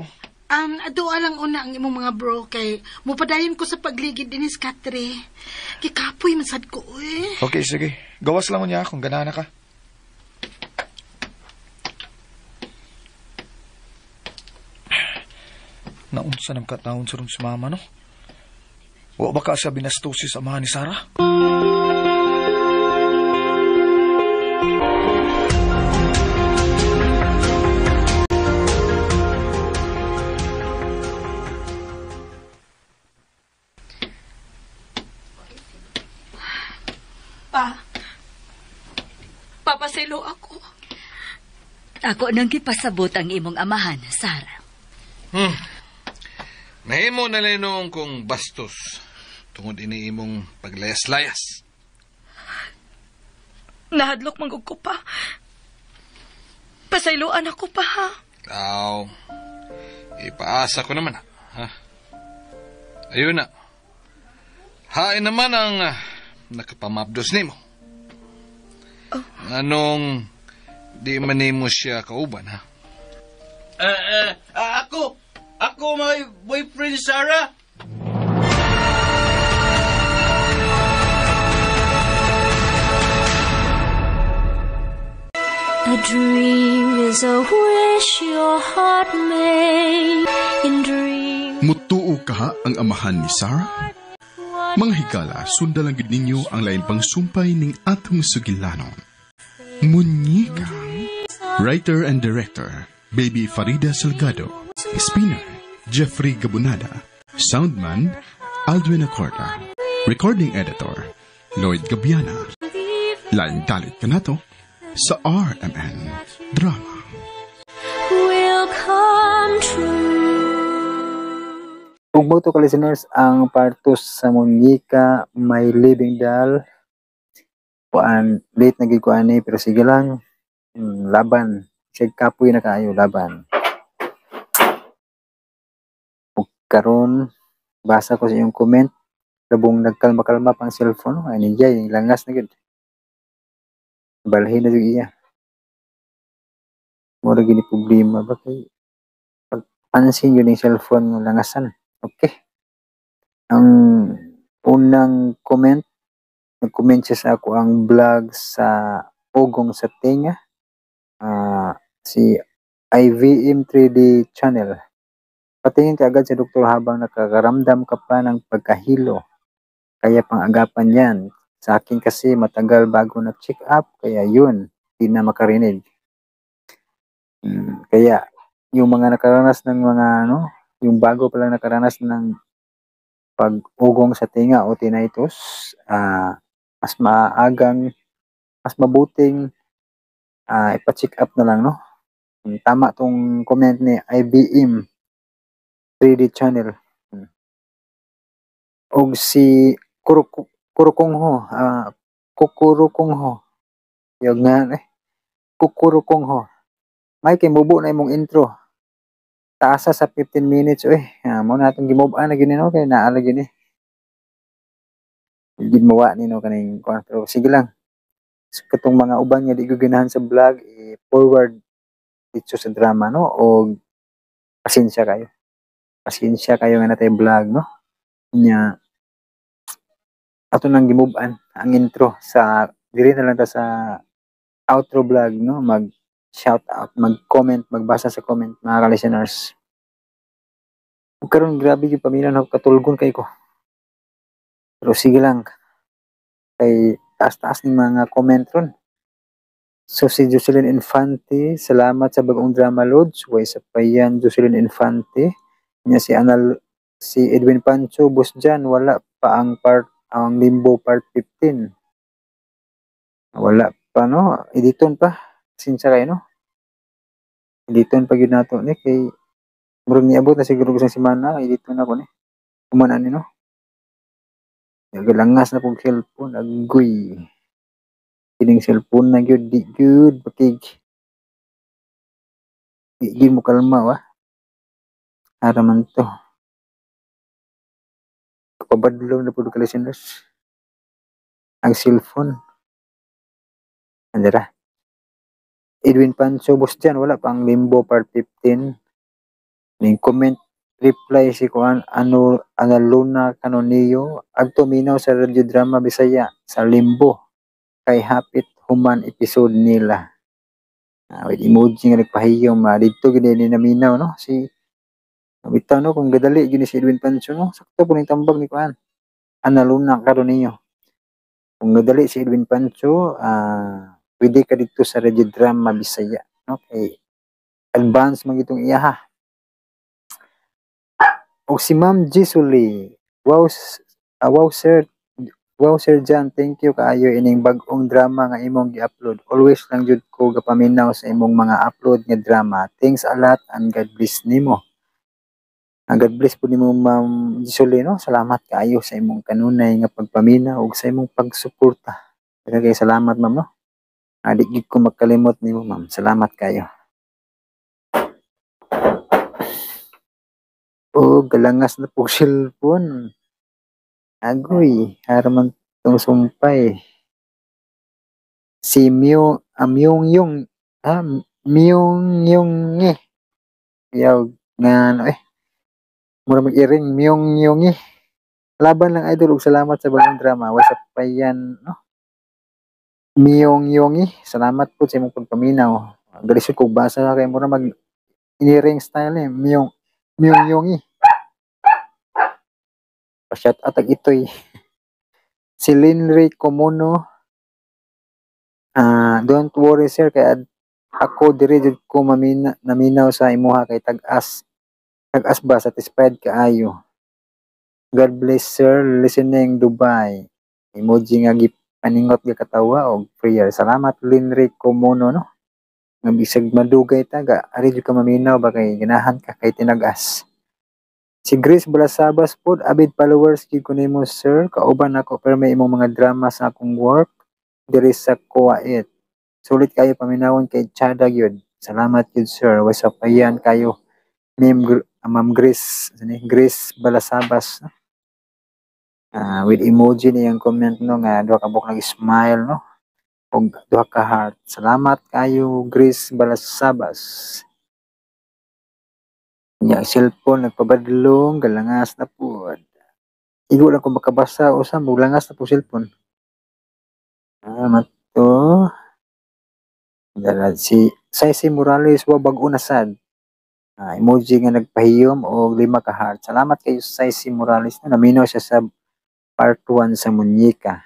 Adoa lang una ang imong mga bro kay mupadayon ko sa pagligid dinis katre. Kikapoy man sad ko eh. Okay, sige. Gawas lang unya kung ganahan na ka. Naunsa nang katawon sa si mama, no? Wa ba ka siya binastusi sa amahan ni Sarah? Pa, papaselo ako. Ako nang gipasabot ang imong amahan, Sarah. Nahimo na lang noong kong bastos tungod ini imong paglayas-layas. Nahadlok manggug ko pa. Pasayloan ako pa, ha? Aw, ipaasa ko naman, ha? Ayun na. Hain naman ang nakapamabdos nimo. Oh. Anong di man nimo siya kauban, ha? Ako! Ako, my boyfriend, Sarah! A dream is a wish your heart made. In dreams. Mutuo kaha ang amahan ni Sarah? Mga higala, sundalang gid ninyo ang lain pang sumpay ning atong sugilanon. Munyeka. Writer and director, Baby Farida Salgado. Spinner, Jeffrey Gabunada. Soundman, Aldwin Acorda. Recording editor, Lloyd Gabiana. Laing dalit ka na to sa RMN Drama. Will come true. Ug mo to ka listeners, ang part 2 sa Munyeka, My Living Doll. Kuan, late na gid ko ani, pero sige lang. Laban. Sige, kapoy na kaayo, laban. Ug karon, basa ko sa inyong comment. Labong nagkalma-kalma pang cellphone. Ay, niya, yung langas na gid. Balhin na jud iya. Mura gini problema ba kay pagpansin yun yung cellphone ng langasan. Okay. Ang unang comment, nag-comment siya sa ako ang vlog sa Ugong sa Tinga. Si IVM 3D Channel. Patingin ka agad sa doktor habang nakakaramdam ka pa ng pagkahilo. Kaya pang-agapan yan. Sa akin kasi matagal bago na-check up, kaya yun, di na makarinig. Kaya yung mga nakaranas ng mga ano, yung bago pa lang nakaranas ng pag-ugong sa tinga o tinnitus, mas maagang, mas mabuting ipa-check up na lang, no? Tama tong comment ni IBM 3D Channel. Og si Kurukongho, Kukurukongho. Yung nga, Kukurukongho. Mike, mubo na imong intro. Taasa sa 15 minutes, uy. Mo na itong gimove-an na gini, no? Kaya naala gini. Gimawa ni, no, kaning kuwan. Pero sige lang. So, katong mga uban nga di ko ganahan sa vlog, i-forward dito sa drama, no? O pasensya kayo. Pasensya kayo nga natay vlog, no? Nya, ato nang gimove-an ang intro sa diri na lang ta sa outro vlog, no? Mag shout out, mag-comment, magbasa sa comment mga ka-listeners. Ug karon grabe gyud paminaw na katulgon kay ko. Pero sige lang kay taas-taas ning mga comment ron. So si Jocelyn Infante, salamat sa bagong drama Lods. Way sa payan Jocelyn Infante. Nya si Anal, si Edwin Pancho, boss dyan, wala pa ang part, ang Limbo part 15. Wala pa, no? Editon pa. Sinsya kayo, no? Editon pa gyud nato ni kay murag niabot na siguro sa semana, editon ako ni. Human ani, no? Nagalangas na pong cellphone, agoy. Kining cellphone na gyud, di gyud bakig. Di gyud mo kalma, wa. Ara man to. Kapabadlong na po ka listeners. Ang cellphone. Andara. Edwin Pancho, boss dyan, wala pang Limbo part 15. Ning comment, reply si Kuan, ano, Analuna Canonio, adto minaw sa radio drama Bisaya sa Limbo kay hapit human episode nila. With emoji nga nagpahiyom, didto gid ni naminaw, no? Si Bitaw no, kung gadali gyud ni si Edwin Pancho no, sakto po ning tambag ni kuan. Ana Luna karon ninyo. Kung gadali si Edwin Pancho, pwede ka dito sa Radio Drama Bisaya, no? Kay advance man gitong iya ha. Og si Ma'am Jisuli, wow, wow sir, wow Sir John, thank you kaayo ining bag-ong drama nga imong gi-upload. Always lang jud ko gapaminaw sa imong mga upload nga drama. Thanks a lot and God bless nimo. God bless po nimo, Ma'am Jisuli, no. Salamat kaayo sa imong kanunay nga pagpaminaw ug sa imong pagsuporta. Daghang kaayo salamat, ma'am, no. Di gyud ko makalimot nimo, ma'am. Salamat kayo. Oh, galangas na po cellphone. Agoy, haraman tong sumpay. Si Myo, Myong Yung, Myong Yung eh. Yaw, nga ano eh. Mura mag-iring, Myong Yung eh. Laban lang idol, ug salamat sa bagong drama. What's up pa yan, no? Myong Yung eh. Salamat po sa imong pagpaminaw. Galisod kog basa kay mura mag iniring style eh. Myong Myong Yung eh. Pa-shout out ag itoy. Si Linry Comuno, don't worry sir, kay ako diri jud ko naminaw sa imuha kay tag-as. Tag-as ba satisfied kaayo. God bless sir, listening Dubai. Emoji nga gipaningot ga katawa og prayer. Salamat Linry Comuno no. Nga bisag madugay ta ga ari jud ka maminaw ba kay ganahan ka kay tinag-as. Si Grace Balasabas pod, avid followers gyud ko nimo sir, kauban ako pero may imong mga drama sa akong work diri sa Kuwait. Sulit kayo paminawon kay Chada gyud. Salamat gyud sir. What's up ayan kayo Ma'am Grace, ano ni? Grace Balasabas no? With emoji niyang comment no nga duha ka buok nag-smile no og duha ka heart. Salamat kayo Grace Balasabas. Nya cellphone nagpabadlong galangas na pud. Igo lang ko makabasa usa molangas na po cellphone. Mato. Dala si Saisi Morales wa bag-o na sad. Emoji nga nagpahiyom og 5 ka heart. Salamat kayo Saisi Morales na naminaw siya sa part 1 sa Munyeka.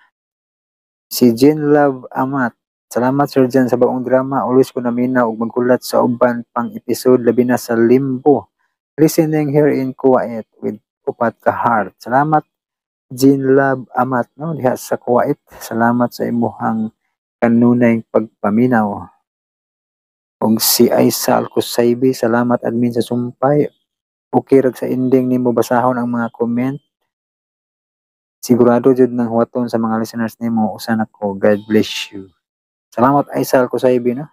Si Jean Love Amat. Salamat Sir John sa bagong drama. Always ko naminaw og maghulat sa uban pang episode labi na sa Limbo. Listening here in Kuwait with 4 ka heart. Salamat Jean Love Amat no diha sa Kuwait. Salamat sa imuhang kanunay pagpaminaw. Og si Aisa Alcosaibi, salamat admin sa sumpay. Okay rag sa ending nimo basahon ang mga comment. Sigurado jud nang huwaton sa mga listeners nimo usa nako. God bless you. Salamat Aisa Alcosaibi no.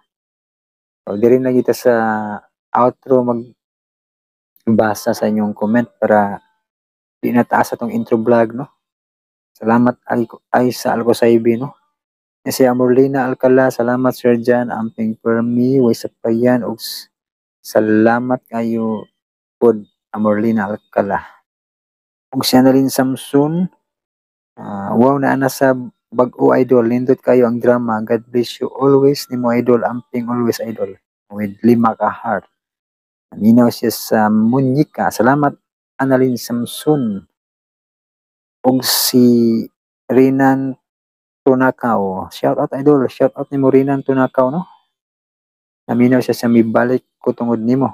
O diri na kita sa outro mag basa sa inyong comment para di na taas atong intro vlog no. Salamat Aisa Alcosaibi no. Si Amorlina Alcala, salamat Sir John, amping permi, way sa payan og salamat kayo pod Amorlina Alcala. Og si Annalyn Samson, wow na ana sa bag-o idol, nindot kayo ang drama. God bless you always nimo idol, amping always idol with 5 ka heart. Naminaw siya sa Munyika. Salamat Annalyn Samson. Og si Renan Tunakaw. Shout out idol, shout out nimo Renan Tunakaw no. Naminaw siya sa mibalik ko tungod nimo.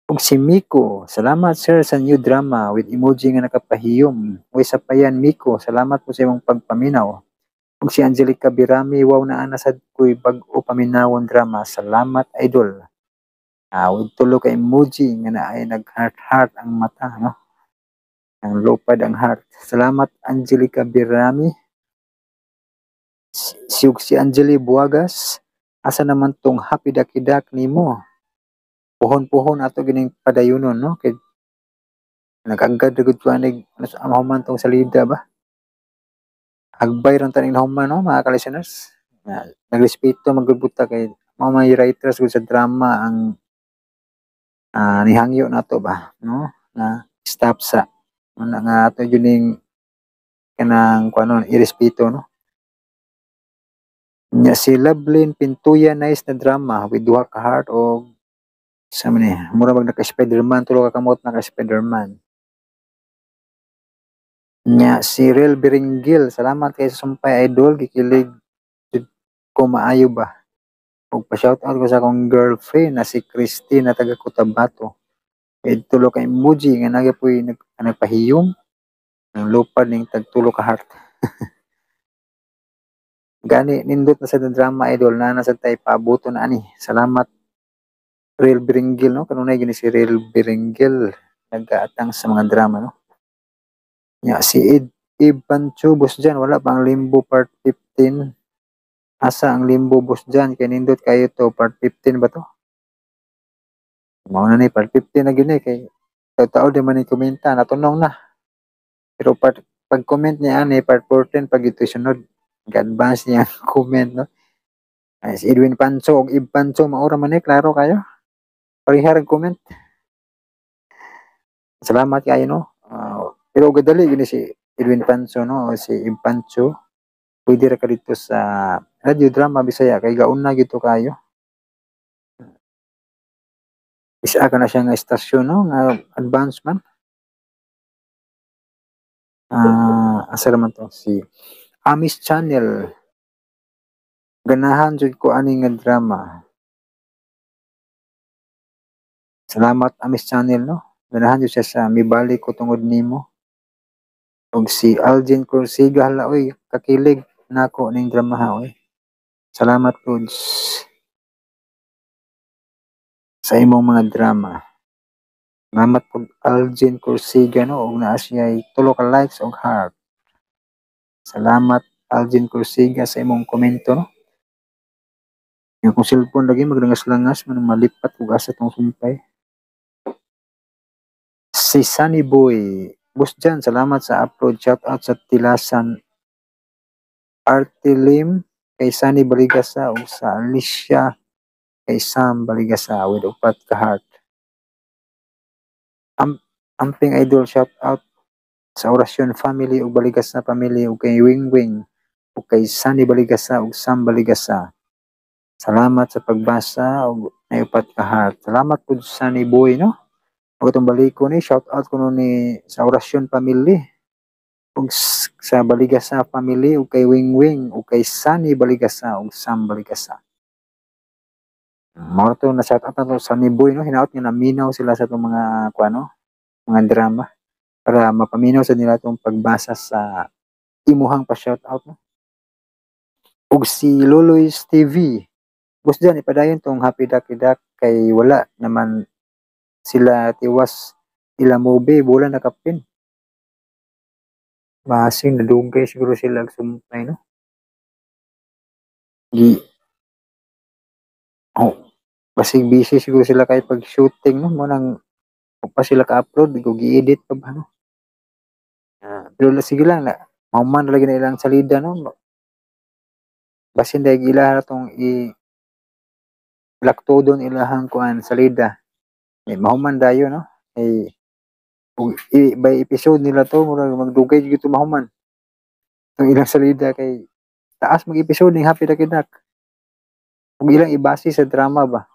Og si Miko, salamat sir sa new drama with emoji nga nakapahiyom. Uy sa payan Miko, salamat po sa imong pagpaminaw. Og si Angelica Birami, wow na ana sad koy bag-o paminawon drama. Salamat idol. With tulo ka emoji nga naay nag-heart heart ang mata no. Ang lupad ang heart. Salamat Angelica Birami. Si Angeli Buagas, asa naman tong happy dakidak nimo? Puhon-puhon ato gining padayunon no kay nag-agad gud ko anig ano sa mahuman tong salida ba. Agbay ron taning nahuman no mga ka-listeners. Nagrespeto magbuta kay mao may writers gud sa drama ang nihangyo nato ba no na stop sa na nga ato jud ning kanang kuanon irespeto no. Nya si Lovelyn Pintuya, nice na drama with duha ka heart og Sa man eh, mura bag naka Spiderman, tulo ka kamot naka Spiderman. Nya si Real Beringil, salamat kay sa sumpay, idol, gikilig jud ko maayo ba. Ug pa-shoutout ko sa akong girlfriend na si Christine na taga Cotabato. Kay tulo ka emoji nga nagyapoy nagpahiyom ang lupad ning tag tulo ka heart. Gani nindot na sa drama, idol, na nasa tay paabuto na ani. Salamat, Real Beringil, no, kanunay gini si Real Beringil nagaatang sa mga drama, no. Nya si Ed Ivan Boss dyan, wala pa ang Limbo part 15. Asa ang Limbo, boss dyan? Kay nindot kayo to, part 15 ba to? Mao na ni part 15 na gini kay tao di man ni komenta natunong na. Pero part pag comment niya ani part 14 pag ito sunod. Ga-advance niya ang comment, no. Ay, si Edwin Pancho og Ib Pancho maura man ni, klaro kayo. Parehar ang comment. Salamat kayo, no. Pero gadali gini si Edwin Pancho, no, o si Ib Pancho. Pwede ra ka dito sa Radio Drama Bisaya kay gauna gito kayo. Isa ka na siya nga istasyon, no, nga advance man. Asa raman to si Amis Channel. Ganahan jud ko ani nga drama. Salamat, Amis Channel, no. Ganahan jud siya sa Mibalik Ko Tungod Nimo. Og si Algin Corsiga, hala oy, kakilig nako ning drama ha oy. Salamat lods sa imong mga drama. Salamat pud, Algin Corsiga, no, og naa siya tulo ka likes og heart. Salamat, Algin Corsiga, sa imong komento, no. Yung kung cellphone lagi maglangas-langas man malipat ug asa tong sumpay. Si Sunny Boy, boss dyan, salamat sa upload. Shout out sa Tilasan Artilim kay Sunny Baligasa ug sa Alicia kay Sam Baligasa with upat ka heart. Amping idol, shout out sa Orasyon family ug Baligasa family ug kay Wing Wing ug kay Sunny Baligasa ug Sam Baligasa. Salamat sa pagbasa ug nay upat ka heart. Salamat pud, Sunny Boy, no. Ug itong baliko ni shout out kuno ni sa Orasyon family ug sa Baligasa family ug kay Wing Wing ug kay Sunny Baligasa ug Sam Baligasa. Mao to na shout out na to Sunny Boy, no, hinaot nga naminaw sila sa itong mga kuano, mga drama para mapaminaw sa nila itong pagbasa sa imuhang pa shout out, no. Ug si Loloys TV, boss dyan, ipadayon tong Happy Ducky Duck kay wala naman sila tiwas ila movie bulan na kapin. Basing nadugay siguro sila og sumpay, no. Gi Oh, basig busy siguro sila kay pag shooting, no, mo nang pa sila ka-upload go gi-edit pa ba, no. Pero sige lang na mahuman na lagi na ilang salida, no. Basin dahil ila tong i laktodon ilahang kuan salida. Eh, mahuman dayon, no. Eh, ug by episode nila to murag magdugay jud to mahuman. Ang ilang salida kay taas mag-episode ning Happy Ducky Duck. Ug ilang ibase sa drama ba.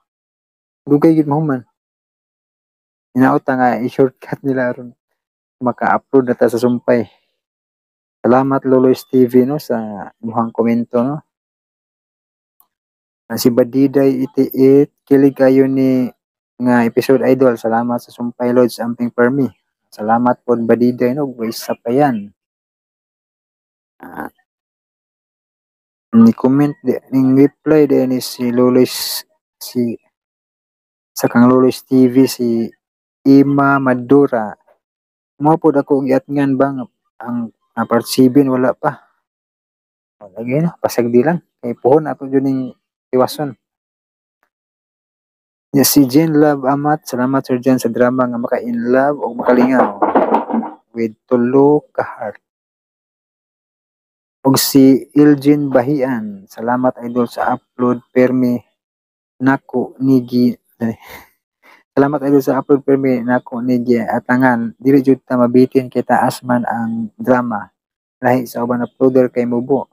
Dugay gid mahuman. Hinaot nga i-shortcut nila aron maka-upload na ta sa sumpay. Salamat, Loloys TV, no, sa imuhang komento, no. Si Badiday 88, kilig kayo ni nga episode, idol. Salamat sa sumpay, Lods, amping permi. Salamat po, Badiday, no, isa pa yan. Ni comment di, ning reply din ni si Loloys si sa kang Loloys TV si Ima Madura. Mo pod ako giatngan bang ang part 7 wala pa. Lagi no, pasagdi lang kay puhon ato jud ning tiwason. Ya, si Jen Love Amat, salamat Sir Jen sa drama nga maka in love o makalingaw with tulo ka heart. Og si Iljin Bahian, salamat idol sa upload permi nako nigi. Salamat idol sa upload permi nako nigi atangan, dili jud ta mabitin kay taas man ang drama lahi sa uban uploader kay mubo.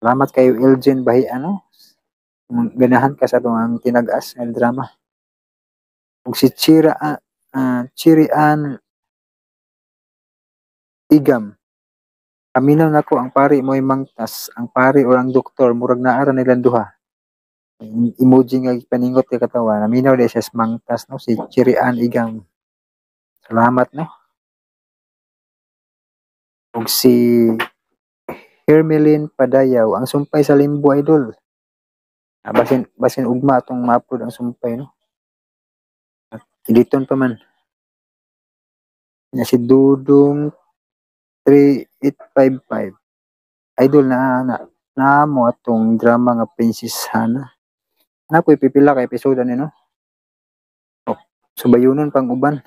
Salamat kayo, Iljin Bahian, no. Ganahan ka sa atong ang tinag-as nga drama. Ug si Chira Chirian Igam. Paminaw nako ang pari mo'y mangtas, ang pari or ang doktor murag naa ra nilang duha. Emoji nga gipaningot kay katawa. Naminaw di siya sa mangtas, no, si Chirian Igam. Salamat, no. Ug si Hermelin Padayaw, ang sumpay sa limbo, idol. Basin basin ugma atong ma-upload ang sumpay, no. At editon pa man. Nya si Dudong 3855. Idol, na na na mo atong drama nga Princess Hana. Na ko'y pipila ka episode ani, no. Oh, subayunon pang uban.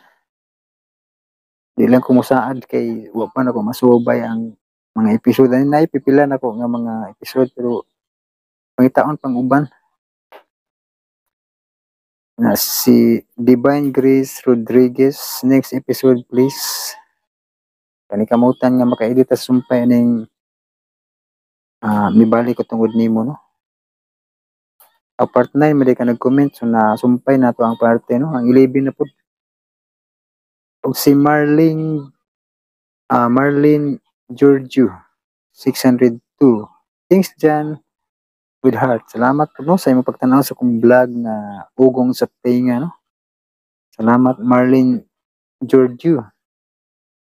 Di lang ko musaad kay wa pa nako masubay ang mga episode ani, nay pipila nako nga mga episode pero pangitaon pang uban. Na si Divine Grace Rodriguez, next episode please. Kani kamutan nga maka-edit sa sumpay ning mibalik ko tungod nimo, no. Part 9 man ka nag-comment, so na sumpay na to ang parte, no, ang 11 na pud. Ug si Marlene Marlene Giorgio 602. Thanks Jan with heart. Salamat po, no, sa imong pagtan-aw sa akong vlog na ugong sa tinga, no. Salamat, Marlene Giorgio.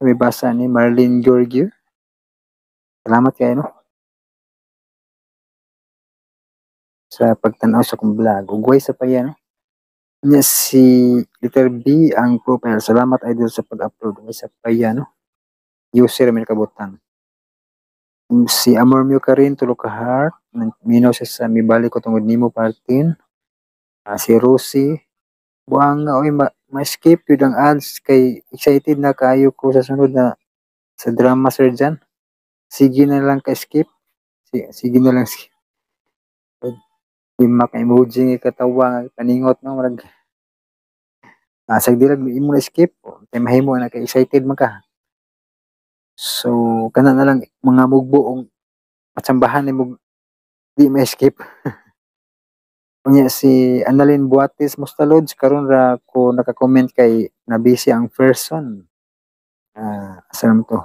May basa ni Marlene Giorgio. Salamat kayo, no, sa pagtan-aw sa akong vlog. Ugway sa pa yan, no. Nya si letter B ang profile. Salamat, idol, sa pag-upload. Ugway sa pa yan, no. User may nakabutang. Si Amor Mio Karin, tulo ka heart. Minaw siya sa mibalik ko tungod nimo partin. Si Rosie. Buang nga, oy, ma-skip yun ang ads kay excited na kayo ko sa sunod na sa drama, sir Jan. Sige na lang ka-skip. Sige na lang skip. Lima ka emoji nga katawa nga paningot, no, murag sagdi lang imo na skip kay mahimo na kay excited man ka. So kana na lang mga mugbo og matsambahan nimo di ma-skip. Unya si Annalyn Buates Mustalods, karon ra ko naka-comment kay na busy ang person. Asa naman to?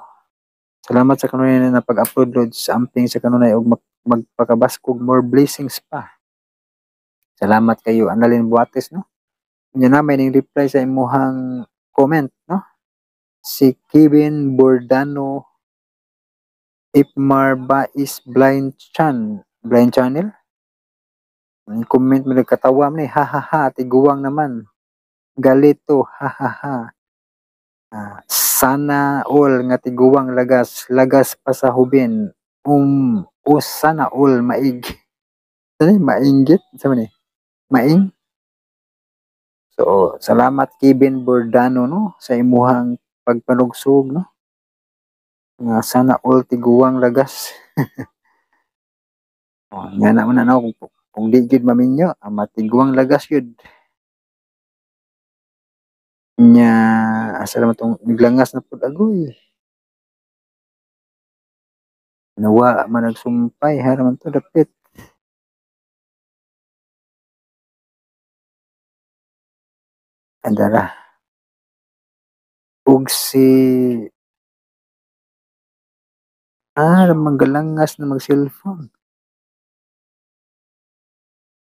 Salamat sa kanunay na pag-upload, Lods, amping sa kanunay og magpakabaskog, more blessings pa. Salamat kayo, Annalyn Buates, no. Unya na may ning reply sa imuhang comment, no. Si Kevin Bordano Ipmar Bais Blind Chan, Blind Channel. Ang comment mo nagkatawa man eh, ha ha ha, tiguang naman. Galito, ha ha ha. Sana all nga tiguang lagas, lagas pa sa hubin. O sana all maig. Ano, mainggit? Sabi ni? Maing? So, salamat Kevin Bordano, no, sa imuhang pagpanugsog, no. Nga sana all tiguang lagas. Oh, nga na man na kung di gyud maminyo, ang matiguang lagas yun. Nya, asa naman tong naglangas na pud agoy. Nawa man nagsumpay ha naman to dapit. Andara. Ug si manggalangas na mag-cellphone.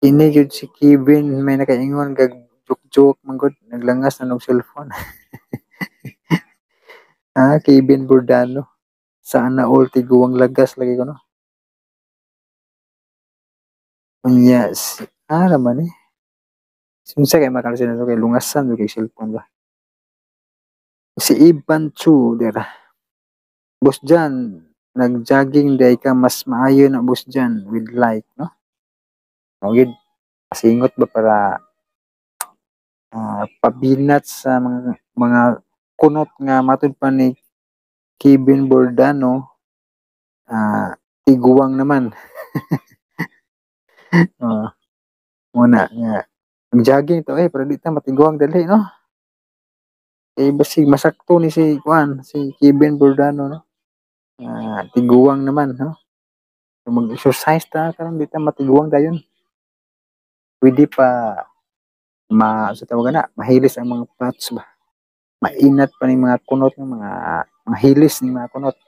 Kini gyud si Kevin may nakaingon gag joke-joke man gud naglangas na og cellphone. Kevin Bordano. Sana all tiguang lagas lagi ko, no. Unya si naman eh. Unsa kay makalasin na to kay lungasan kay cellphone ba. Si Ivan Chu dira. Boss Jan, nag-jogging day ka mas maayo na Boss Jan with like, no. O gid pasingot ba para pabinat sa mga kunot nga matud pa ni Kevin Bordano, tiguang naman. Muna nga mag-jogging to pero di ta matiguang dali, no. Basig masakto ni si kuan, si Kevin Bordano, no. Tiguang naman, no. So, mag-exercise ta karon di ta matiguang dayon. Pwede pa Ma sa tawag na, mahilis ang mga parts ba. Mainat pa ning mga kunot ng mga hilis ning mga kunot.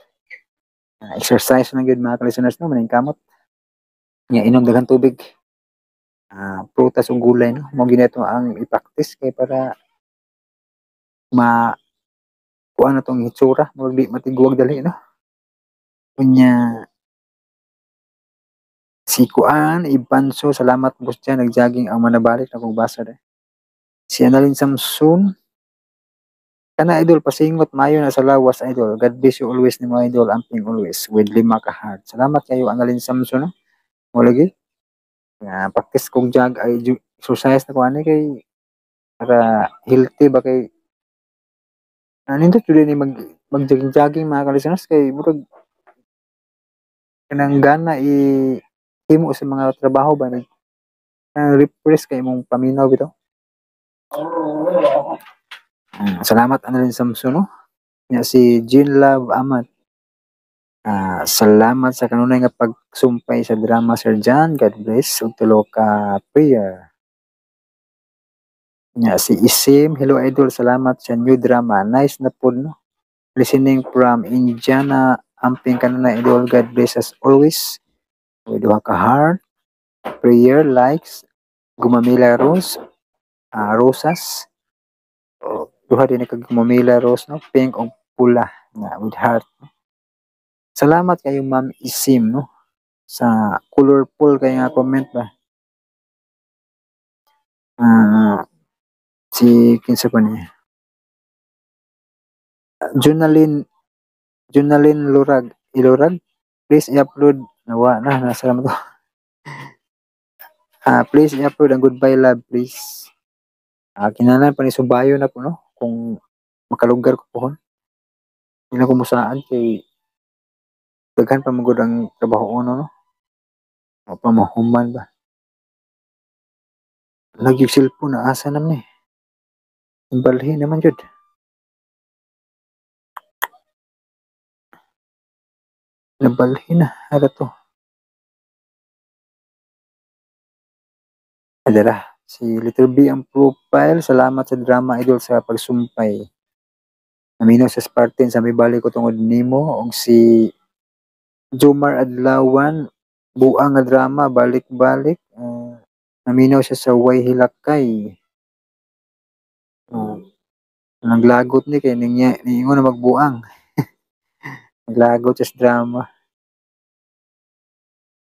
Exercise lang gyud mga ka-listeners no, maning kamot. Nya inom daghang tubig. Prutas ug gulay no, mao gyud ato ang i-practice kay para ma kuan na tong hitsura, murag di matigwag dali no. Unya si Kuan Ibanso, salamat boss dyan, nagjogging ang manabalik na kong basa de. Si Annalyn Samson, kana idol pasingot maayo na sa lawas idol. God bless you always nimo idol, amping always with 5 ka heart. Salamat kayo Annalyn Samson no. Mo lagi. Nga practice kong jog ay exercise na ko ani kay para healthy ba kay nindot jud ni mag jogging jogging mga ka-listeners kay murag kanang gana i himo sa mga trabaho ba nag refresh kay imong paminaw bitaw. Salamat Annalyn Samson no. Nya si Jean Love Amat. Salamat sa kanunay nga pagsumpay sa drama Sir John. God bless ug tulo ka prayer. Nya si Isim, hello idol, salamat sa new drama. Nice na pod no. Listening from Indiana, amping kanunay idol. God bless us always. With duha ka heart, prayer, likes, gumamela rose, rosas. O, duha din ka gumamela rose no, pink o pula na with heart. No? Salamat kayo Ma'am Isim no sa colorful kay nga comment ba. Si kinsa pa niya? Junalyn Lurag, Ilurag, please i-upload. Nawa na, nasa naman to. Please i-upload ang Goodbye Love, please. Kinahanglan pa ni subayo na po no kung makalugar ko pohon. Hindi na ko musaan kay daghan pa magud ang trabaho ono no. O pa mahuman ba. Lagi cellphone na asa naman ni. Balhin naman jud. Nabalhin na ara to. Adara si Little B ang profile. Salamat sa drama idol sa pagsumpay. Naminaw sa Spartan sa may balik ko tungod nimo og si Jomar Adlawan buang nga drama balik-balik. Naminaw siya sa Way Hilakay. Naglagot ni kay niingon na magbuang. Naglagot siya sa drama.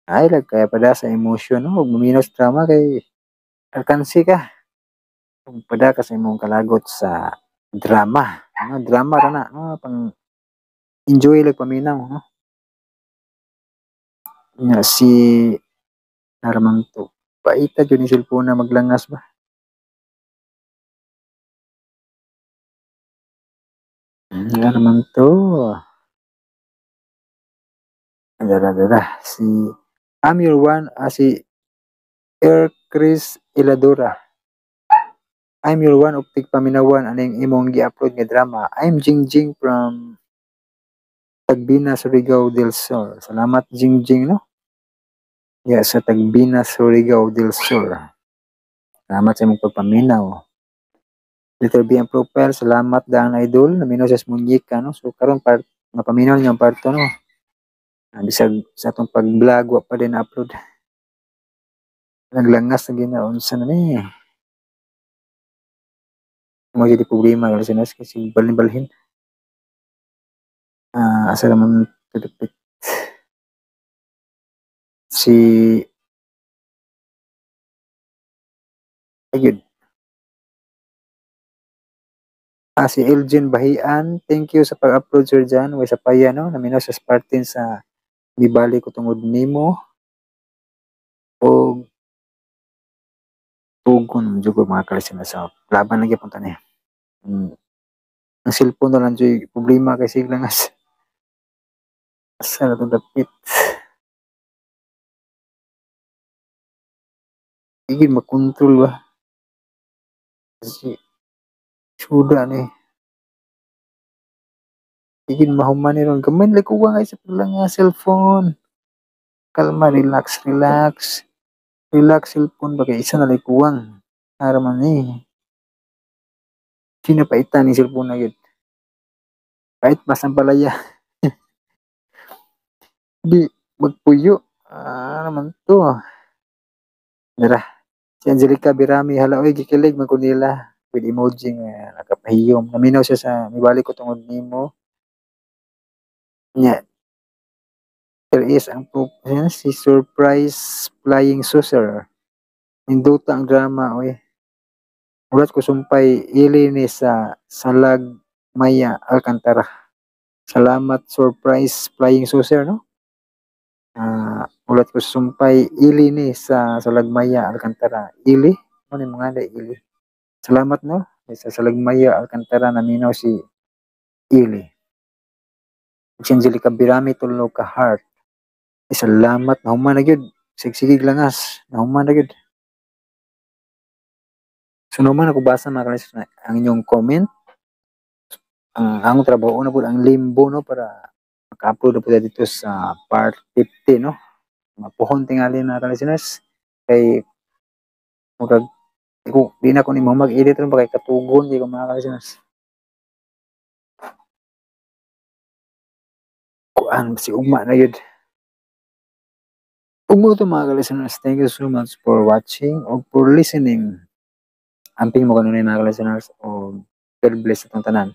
Ay lag kaya pada sa emotion no, ug maminaw sa drama kay alkansi ka. Ug pada ka sa imong kalagot sa drama. No, drama ra na no, pang enjoy lag paminaw no. Nga si naramang to. Paita jud ni cellphone na maglangas ba. Naramang to. Dara dara si I'm your one, si Air Chris Iladora. I'm your one of tigpaminawan aning imong gi-upload nga drama. I'm Jingjing from Tagbina, Surigao del Sur. Salamat Jingjing no. Yeah, sa Tagbina, Surigao del Sur. Salamat sa imong pagpaminaw. Little B ang profile, salamat daan idol. Naminaw sa Munyika no. So karon part napaminaw niyo ang parto no. Bisag sa atong pag-vlog wa pa din upload. Naglangas na ginaunsa na ni. Mo jadi problema kasi nas kasi balhin-balhin. Asa naman tudupit. Si ayun. Si Elgin Bahian, thank you sa pag-upload Sir John. Way sa paya no, naminaw sa Spartan sa mibalik ko tungod nimo og tugon jud ko mga kalisina sa laban lagi punta niya. Ang cellphone na lang jud problema kay siglangas. Asa na to dapit. Sige makontrol ba. Kasi suda ni. Sige mahuman ni ron. Gamay lang kuha nga sa paglang nga cellphone. Kalma, relax, relax. Relax cellphone ba kay isa na likuwang. Ara man ni. Pinapaitan ni cellphone na yun. Kahit basang palaya. Di magpuyo. Ah, naman to. Dara. Si Angelica Birami, hala oy, gikilig man ko nila with emoji nga nakapahiyom. Naminaw siya sa mibalik ko tungod nimo. Nya. There is ang si Surprise Flying Saucer. Ninduta ang drama oy. Ulat ko sumpay ili ni sa Salag Maya Alcantara. Salamat, Surprise Flying Saucer, no? Ulat ko sumpay ili ni sa Salagmaya Alcantara. Ili? Ano yung mga ili? Salamat, no? Sa Salagmaya Alcantara, naminaw si Ili. Si Angelica Birami, tulo ka heart. Ay, salamat. Nahuman na gyud. Sigsigig langas. Nahuman na gyud. So naman ako basa, mga kalis, ang inyong comment. Ang trabaho na po ang limbo, no, para maka-upload na po dito sa part 50, no. Mapuhon tingali, mga ka-listeners, kay murag ko di na ko nimo mag-edit ron ba kay katugon di ko, mga ka-listeners. Kuan si ugma na yun. Ugma to, mga ka-listeners. Thank you so much for watching or for listening. Amping mo kanunay, mga ka-listeners, o God bless atong tanan.